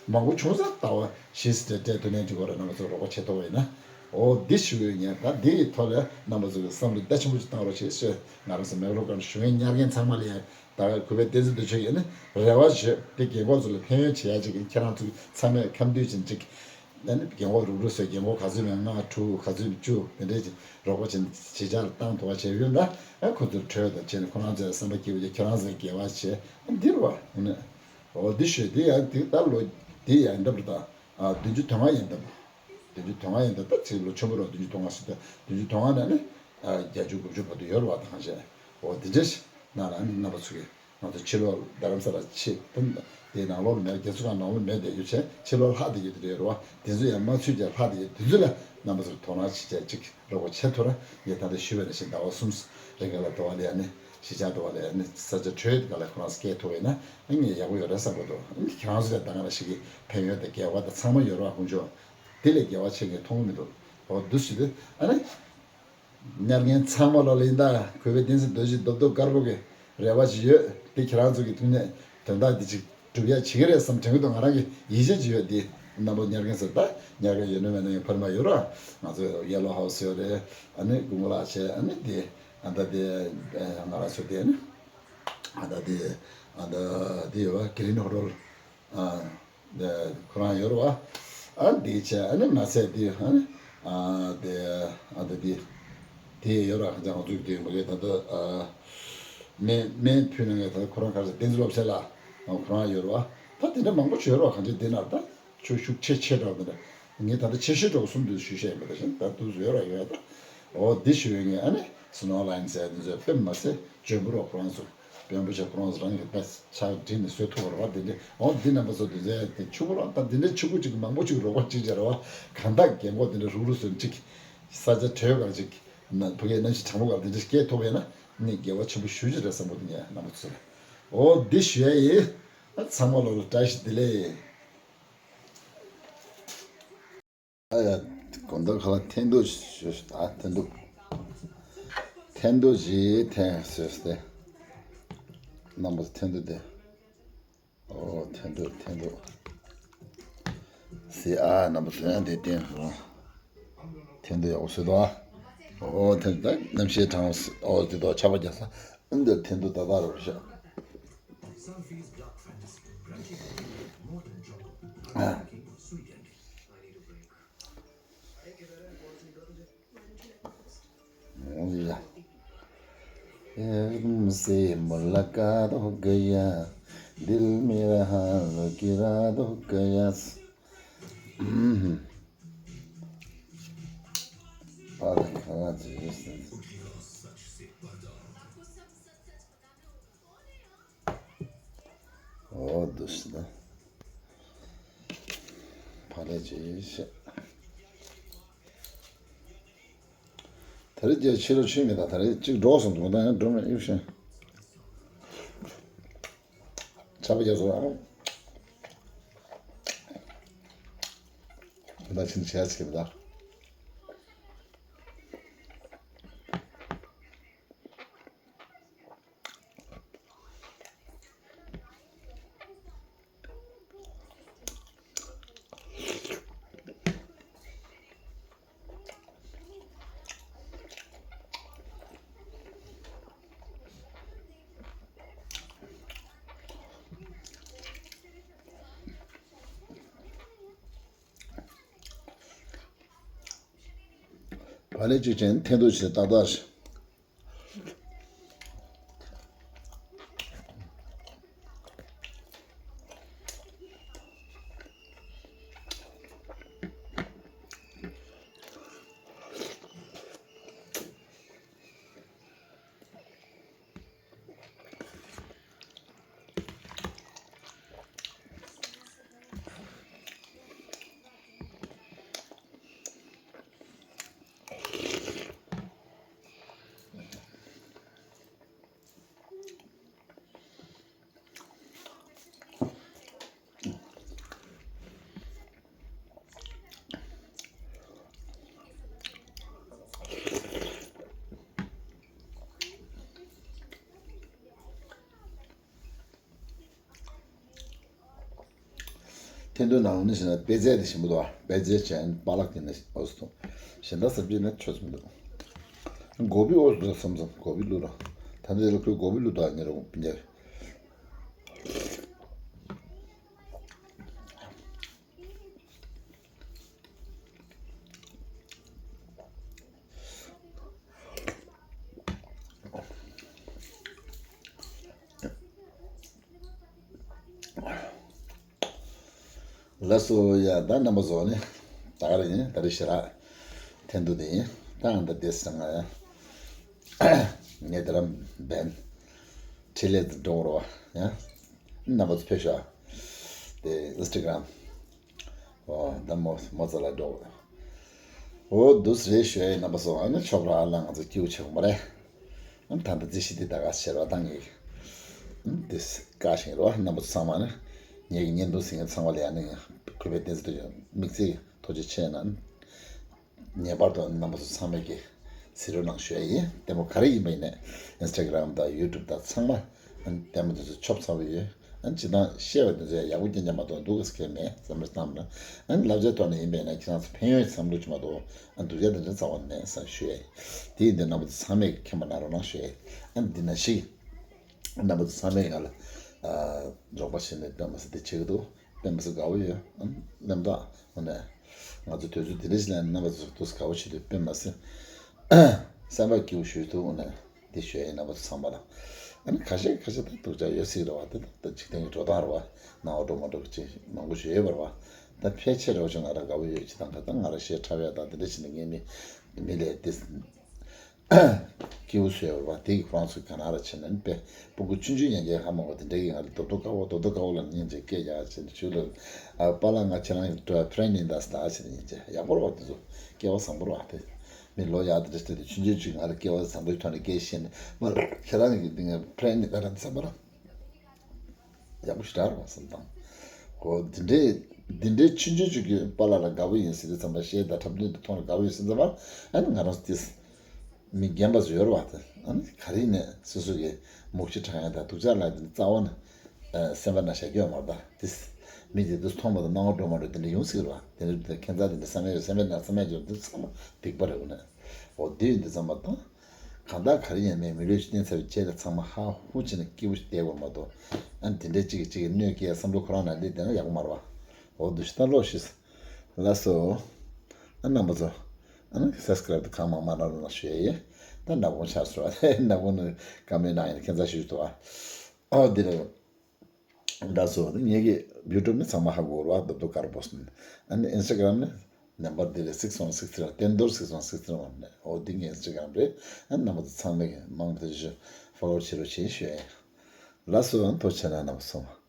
མང་པོ་བྱུང་ཙང་ལྟ་བ་ཞིག་སྤྲད་སྤྲད་ཐུབ་ནའི་འགྲིག་གོ་རེད། རྣམ་པ་ཚོ་རོགས་པ་བྱེད་ཐུབ་པ་ཡིན་ན། འོ་འདི་ཞུ་ཡོད། ངས་ད་འདི་ཡི་ཐོག་ལ་རྣམ་པ་ཚོ་གི་བསམ་བློ་རྒྱ་ཆེན་པོ་ཞིག་བཏང་རོགས་བྱེད་ཞེས་ང་རང་ཚོ་མེག་ལོ་ཀན་ཞུ་མཁན་ཉར་མཁན་ཚང་མ་ལ་ཡང་ད་ག་གུས་པའི་བསྟན་འཛིན་རྡོ་རྗེ་ཡིན་ནི་རེ་བ་ཞུ། དེ་རྒན་གོག་ཚོ་ལ་ཕན་ཡོན་བྱེད་ཡ་ཅིག་ཡིན། ཁྱེད་རང་ཚོ་ཚང་མས་ཁམས་དུས་ཆེན་ཅིག་ཨ་ནི་རྒན་གོག་རུག་རུག་ཚོས་རྒན་གོག་ག་ཚོད་མིན་ལྔ་དྲུག་ག་ཚོད་བཅུ་དེ་འདྲས་ཅིག་རོགས་པ་བྱེད་ཅིག་ཅར་བཏང་ཐུབ་པ་བྱས་ཡོད་ན། ཨ་ཁོ་ཚོར་འཕྲོད་དང་བྱས་ནས་ཁོ་རང་ཚོའི་བསམ་པ་སྐྱིད་པོ་ཅིག་ཁྱེད་རང་ཚོའི་དགེ་བ་བྱས། ཨ་འདི་རུ་བ་ཨ་ནི་འོ་འདི་ཞུས། འདི་ཡང་འདི་ད་ལོ་འདི་ཡང་འདབས་རུ་དང་། ཨ་བདུན་ཅུ་དོན་ལྔ་ཡིན་འདབས། བདུན་ཅུ་དོན་ལྔ་ཡིན་འདབས། ད་ཚིག་ལོ་ཆེན་པོ་རུ་བདུན་ཅུ་དོན་ལྔ་ཟེར་ཏེ་བདུན་ཅུ་དོན་ལྔ་ནས་ནི་ཨ་བརྒྱད་ཅུ་དགུ་བཅུ་བར་དུ་ཡོད་རུ་བ་དང་བྱས། འོ་འདི་འདྲས་ནང་ལ་ནི་རྣམ་པ་ཚོ་གིས་ང་ཚོ་ཕྱི་ལོགས་རྡ་རམ་ས་ལ་ཆེ་དེ་དེའི་ནང་ལོགས་ལ་མེད། རྒྱ་མཚོ་སྒང་ནང་ལོགས་མེད་བསྡད་རྒྱུ་བྱས། ཕྱི་ལོགས་ལྷག་བསྡད་རྒྱུ་དེ་རེད་རུ་བ། དེ་ཚོ་ཡང་མ་ཚུད་ཀྱང་ལྷག་བསྡད་རྒྱུ་དེ་ཚོ་ལ་རྣམ་པ་ཚོར་དོ་སྣང་བྱེད་ཅིག་རོགས་པ་བྱེད་ཐུབ་ན། ངས་ད་ལྟ་ཞུས་པ་ནང་བཞིན་ཟླ་བ་གསུམ་རིང་ག་ལ་དོ་བ་ལ་ཡ་ནི་གཞིས་ཆགས་དོ་བ་ལ་ཡ་ནི་ས་ཆ་གྲོས་ག་ལ་ཁོ་རང་སྐད་ཐུབ་པ་ཡིན་ན་ཨ་ངས་ཡག་པོ་ཡོད་རེད་བསམ་གི་འདུག་ཨ་ནི་ཁྱེད་རང་ཚོ་ལ་ད་ག་ནང་བཞིན་གྱི་ཕན་ཡོན་དང་དགེ་བ་དང་ཚང་མ་ཡོད་རེད་བ། དཀོན་མཆོག་དེ་ལས་དགེ་བ་ཆེ་ངས་མཐོང་གི་མི་འདུག་འོ་འདུག་ཞུས་ཏེ་ཨ་ནི། ཉར་མཁན་ཚང་མ་ལོ་ལ་ཡིན་ད། གུས་པའི་བསྟན་འཛིན་རྡོ་རྗེ་རྡོབ་རྡོབ་དཀར་པོ་གི་རེ་བ་ཞིག་ཡོད། དེ་ཁྱེད་རང་ཚོ་གི་ཐུགས་ནས་དོན་དག་འདི་ཅིག་སྒྲུབ་ཡ་བྱེད་ཀྱི་རེད་བསམ་དྲན་གྱི་འདུག་ང་རང་གི་ཡིད་ཆེས་ཅིག་ཡོད། དེ་རྣམ་པ་ཉར་མཁན་ཚོ་ད་ཉར་མཁན་ཡོད་ན་མེད་ན་ཡང་ཕར་མ་ཡོད་ར། ང་ཚོ་ཡེ་ལོ་ཧའུ་སི་ཡོད་རེད། ཨ་ནི་ཀུན་དགའ་ལགས་བྱས། ཨ་ནི་དེ་ཨ་ད་དེ་ང་རང་ཚོ་དེ་ནི་ཨ་ད་དེ་ཨ་ད་དེ་ཡོད་པ་གྷི་རིན་ཧོ་ཊེལ། ཨ། ཁོ་རང་ཡོད་རེད་བ། ཨ་འདི་བྱས་ཨ་ནི་མ་ཚད་འདི་ཨ་ནི་ཨ་དེ་ཨ་དེ་འདི་དེ་ཡོད་ར། ཁ་ཅང་ང་ཚོ་དེ་མ་གི་ད་ལྟ་ཨ་སྨན་སྨན་ཕུལ་ནས་ད་ཁོ་རང་ག་རེ་བསྟན་འཛིན་སློབ་ཆེན་ལགས་ཁོ་རང་ཡོད་རེད་བ། ད་དེ་འདྲ་མང་པོ་ཡོད་རེད་བ། གང་ཅི་དེ་ན་ད་ཁྱོད་ཤུགས་ཆེ་ཆེ་འདྲ་བ་དེ་འདྲ་ངས་ད་ལྟ་ཆེ་ཤོས་འདྲ་བ་གསུམ་དུ་ཞུས་བཤད་ཡོད་པ་དེ་བཞིན་ད་དུས་སུ་ཡོད་ར་ཡོད་ད། འོ་འདི་ཞུ་ཡོད་ངས། ཨ་ནི་སི་ནོ་ལ་ཡིན་ཟེར་དེ་ཚོས་དཔེ་མ་ཚད་འཇོན་པོ་རོགས་ཁོ་རང་ཚོ། དཔོན་པོ་ཆེ་ཁོ་རང་ཚོ་རང་གི་དཔེ་ཆ་བྲིས་ནས་བཟོས་ཐུབ་པ་རེད་བ། དེ་འདྲ་འོ་འདི་རྣམ་པ་ཚོ་དེ་ཚོའི་དེ་ཕྱུག་པོ་རང་ད་འདི་འདྲའི་ཕྱུག་པོ་ཅིག་མང་པོ་ཅིག་རོགས་པ་ཅིག་བྱས་རེད་བ། གང་ལྟར་རྒན་གོག་དེ་འདྲ་རུག་རུག་བཟོས་ནས་ཅིག་ས་ཆ་བྲལ་གང་ཅིག་ན་ཕ་གིའི་གནམ་གཤིས་གྲང་མོ་གང་དེ་འདྲ་སྐྱེལ་ཐུབ་པ་ཡིན་ན་ནི་དགེ་བ་ཆེན་པོ་ཞེ་ཅིག་རེད་བསམ་གི་འདུག་ངས་རྣམ་པ་ཚོ་ལ། འོ་འདི་ཞུ་ཡ་ཡིན། ཚང་མ་ལོ་ལ་བཀྲ་ཤིས་བདེ་ལེགས། ཨ་ཡ། དགོང་དག་ཁ་ལ་འཐེན་ཐུག་ཞུ། ཨ་འཐེན་ཐུག་འཐེན་ཐུག་ཅིག་འཐེན་ཟེར་ཏེ། རྣམ་པ་འཐེན་ཐུག་དེ། ཨོ་འཐེན་ཐུག་འཐེན་ཐུག་ཟེར། ཨ་རྣམ་པ་ཚོ་ཡང་དེ་བསྟན་སོང་། འཐེན་ཐུག་ཡག་པོ་བཟོས་འདུག་ཨ། ཨོ་འཐེན་ཐུག་ད་གནམ་གཤིས་གྲང་། ཨོ་དེ་དོ་ཆར་པ་རྒྱག་ས། ཨ་འདིར་འཐེན་ཐུག་ད་ད་རུ་ཤག་ཨ། तुमसे मुलाकात हो गया, दिल मेरा हाल गिरा हो गया। འོ་འདུག་སེ་ད། ཕ་ལས་ཅི་ཤེས། ད་རེས་རྒྱལ་ཕྱི་ལོ་ཆུ་མེད་ད། ད་རེས་གཅིག་འགྲོ་སོང་འདུག་ད་ཡང་འགྲོ་མེད་ཡོད་ཤེས། ཆར་པ་རྒྱག་སོང་ཨ། ད་ཕྱིན་ཆད་ཚིག་ད། བ་ལས་གཅིག་ཅན་འཐེན་ཐུག་བྱས་ཏག་ཏག་ཞིག་ཨིན་དུ་ནང་ནི་ཞེ་ན་པེ་ཙེ་དེ་ཞིམ་པོ་འདུག་ཨ། པེ་ཙེ་བྱས་པ་ལག་གི་ནི་ཨོ་སི་ཐུང་། གཞན་དག་སབ་ཇི་ནི་ཆོ་ཆུ་མི་འདུག་གོ་བི་ཨོ་སི་འདུག་བསམ་བསམ་གོ་བི་བླུག་ར། ད་ནི་ལ་ཁོས་གོ་བི་བླུག་འདུག་ཨ། ཉེ་རུ་ཉེ། ལགས་སོ་ཡ། ད་རྣམ་པ་ཚོ་ནི་ད་ག་རེ་ཡིན། ད་རེས་ཞེ་དྲག་འཐེན་དུ་དེ་ཡིན། ད་ཨ་ད་དེ་སང་ང་ཡ་ངས་དེ་ར་བན་ཁྲི་ལས་འགྲོ་རོགས་ཡ། རྣམ་པ་ཚོ་ཕེབས་ཤོག་དེ་ཨིན་སི་ཊ་གྷ་རམ། ཨོ་ད་མོ་མོ་ཙ་ལ་འགྲོ། ཨོ་དུས་རེ་ཞོ་ཡི་རྣམ་པ་ཚོ་ཨ་ནི་ཆོག་ར་ཨ་ལ་ང་ཚོ་སྐྱིད་པོ་བྱེད་དགོས་མ་རེད། ཨ་ནི་ད་ལྟ་རྩིས་གཞི་འདི་ད་ག་ཤེར་བ་བཏང་ངེས། ཨ་ནི་དེ་བཀའ་བཞིན་རོ་རྣམ་པ་ཚོ་ཚང་མ་ནི་ངེད་ཀྱི་བརྙན་ཐུང་གཟིགས་མཁན་ཚང་མ་ལ་ཡ་ནི་གུས་པའི་བསྟན་འཛིན་དུ་དམིགས་བརྩེ་ཐུགས་རྗེ་ཆེ་གནང་། ངེས་པར་དུ་རྣམ་པ་ཚོ་ཚང་མས་ཀྱི་གཟིགས་རོགས་གནང་ཞུ་ཡ་ཡིན། ལྟད་མོ་ག་རེ་ཡིན་པ་ཡིན་ནའི་ཨིན་སི་ཊ་གྷ་རམ་དང་ཡུ་ཊུབ་དང་ཚང་མ་ལྟད་མོ་དེ་ཚོ་ཆོབ་ཚ་བོ་ཡོད། ཨ་ནི་སྤྱིར་བཏང་བཤད་པ་དེ་ཚོ་ཡང་ཡག་པོ་རྐྱང་རྐྱང་མ་གཏོགས་སྡུག་ག་ཟེར་མཁན་མེད་བསམ་བློ་བཏང་ན། ཨ་ནི་བསླབ་བྱའི་ཐོག་ནས་ཡིན་པ་ཡིན་ན་ཁྱེད་རང་ཚོ་ཕན་ཡོན་བསམ་བློ་ཅིག་མ་གཏོགས་ཨ་ནི་སྡུག་ཅག་དེ་འདྲ་རྩ་བ་ནས་མེད་བསམ་ཞུ་ཡ་ཡིན། དེ་ཡིན་དུས་རྣམ་པ་ཚོ་ཚང་མས་ཀྱི་མཁྱེན་པ་གནང་རོགས་གནང་ཞུ་ཡ་ཡིན། ཨ་ནི་འདི་ན་ཞིག་རྣམ་པ་ཚོ་ཚང་མས་ང་ལ་རོགས་པ་བྱས་ནས་དཔེ་མི་སྲིད་དེ་བྱེད་ཀྱི་འདུག་དཔེ་མི་སྲིད་དགའ་བོ་ཡོད། ཨ་ནི་རྣམ་དག་འོ་ན་ང་ཚོ་དུས་ཚོད་འདི་འདྲ་ཞིག་ལ་རྣམ་པ་ཚོ་ཏོག་ཙམ་དགའ་བོ་བྱེད་དུས་དཔེ་མི་སྲིད་སེམས་པ་སྐྱིད་པོ་ཞིག་འདུག་འོ་ན། དེ་ཞུ་ཡ་ཡིན། རྣམ་པ་ཚོ་ཚང་མ་ལ། ཨ་ནི་ཁ་ཤས་ཁ་ཤས་ད་སྡུག་ཅག་ཡོད་སྲིད་རེད་བ། དེ་ད་འཇིག་རྟེན་གྱི་འགྲོ་སྟངས་རེད་བ། ནང་འགྲོ་མ་འགྲོ་གི་ཅིག་མང་པོ་ཞིག་ཡོད་པ་རེད་བ། ད་ཕལ་ཆེར་རེ་བ་ཅིག་ང་རང་དགའ་བོ་ཡོད་ཅིག་དང་ག་ད་ང་རང་གཞས་འཁྲབ་ཡ་དང་དེ་འདྲ་བྱས་ནས་ངའི་མི་མི་ལས་དེ་སྐྱིད་པོ་བཟོས་པ་རེད་བ། དེ་གི་ཁོ་རང་ཚོ་ག་ན་ར་བྱས་ནས་དཔེ་སྤུ་གུ་ཆུང་ཆུང་ཡན་ཆད་ཧ་མ་གོ་དེ་འདྲ་གི་ང་ལ་རྡོབ་རྡོབ་དཀར་པོ་རྡོབ་རྡོབ་དཀར་པོ་ལ་སྙིང་རྗེ་སྐད་རྒྱག་བྱས་ནས་ཆུ་ལ་ཨ་པཱ་ལགས་ང་ཁྱེད་རང་གི་ཕྲེན་ཡིན་ད་ཟེར་ད་བྱས་ནས་སྙིང་རྗེ་ཡག་པོ་རེད་བ། དེ་ཚོ་སྐལ་བ་བཟང་པོ་རེད་བ། དེ། མི་ལོ་ཡག་དེ་འདྲ་ཞིག་དེ་ཆུང་ཆུང་ཅིག་ང་ལ་སྐལ་བ་བཟང་པོའི་ཐོག་ནས་སྐད་བཤད་ནས་མ་ཁྱེད་རང་གི་འདི་ངའི་ཕྲེན་ནི་ད་ར་འཛམ་པ་ར་ཡག་པོ་ཞེ་དྲག་རེད་བསམ་དང་། ཧོ་འདི་འདྲའི་འདི་འདྲའི་ཆུང་ཆུང་ཅིག་གི་པཱ་ལགས་ལ་དགའ་པོ་ཡིན་ཟེར་དུས་ཙམ་པ་གཞས་དང་འཁྲབ་སྟོན་དུ་མཐོང་ལ་དགའ་པོ་ཡིན་ཟེར་ཙམ་པ་ཨ་ནི་ང་རང་ཚོ་དེ་མི་རྒན་པ་ཚོ་ཡོད་རེད་བ། དེ་ཨ་ནི་ག་རེ་ཡིན་ནའི་སོ་སོ་གི་མུག་ཤི་ཁྲག་ཡང་དང་སྡུག་ཅག་ལ་དེ་ནི་རྩ་བ་ནས་སེམས་པ་ན་བཞག་རྒྱུ་ཡོད་མ་རེད་ད། དེ་མི་དེ་དུས་མཐོང་བ་དང་སྣང་བ་འགྲོ་མ་འགྲོ་དེ་འདྲ་ཡོང་སྲིད་རེད་བ། དེ་འདྲ་དེ་ཁྱད་མཚར་དེ་འདྲ་བསམ་ཡས་ཡོད་བསམ་པའི་ནང་བསམ་ཡས་ཡོད་དེ་ཚང་མ་སྡིག་པ་རེད་འོ་ན། འོ་དེ་ཡིན་དུས་ཙམ་པ་དང་། གང་ལྟར་ག་རེ་ཡིན་མིན་མི་ལུས་ཤི་གཏན་ཚ་བའི་རྗེས་ལ་ཚང་མ་ཧ་ཧུ་བྱས་ནས་སྐྱིད་པོ་ཞིག་བསྡད་དགོས་མ་གཏོགས། ཨ་ནི་དེ་འདྲའི་གཅིག་གིས་གཅིག་གི་གནོད་སྐྱེལ་བསམ་བློ་ཁོ་རང་ནང་སླེབས་བསྡད་ན་ཡག་པོ་མ་རེད་བ། འོ་འདུག་ཤི་ད་ལོག་ཤི། ལགས་སོ། ཨ་རྣམ་པ་ཚོ། ཨ་ནི་སབ་སི་ཀ་རབ་དེ་གང་མང་མང་གནང་རོགས་གནང་ཞུ་ཡས་ཡིན། ད་ནག་པོ་ཆགས་སོང་བ། ནག་པོ་ནི་བཀའ་མོལ་གནང་ཡིན་ཁྱད་མཚར་ཞིག་འདུག་ཨ། ཨོ་འདི་རེད། ལགས་སོ། ངེད་ཀྱི་ཡུ་ཊུབ་ནི་ཚང་མ་ཧ་གོ་རེད་བ། རྡོབ་རྡོབ་དཀར་པོ་ཟེར་ནས། ཨ་ནི་ཨིན་སི་ཊ་གྷ་རམ་ནི་ནམ་བར་འདི་རེད། སིག་སི་ཝན་སིག་ཐི་རི། བསྟན་རྡོར་སིག་སི་ཝན་སིག་ཐི་རི་ནས། ཨོ་འདི་ངའི་ཨིན་སི་ཊ་གྷ་རམ་རེད། ཨ་ནི་རྣམ་པ་ཚོ་ཚང་མས་མང་དུ་ཞུ་ཕོ་ལོ་བྱེད་རོགས་བྱེད་ཞུ་ཡ་ཡིན། ལགས་སོ། ཐུགས་རྗེ་ཆེ་གནང་རྣམ་པ་ཚོ།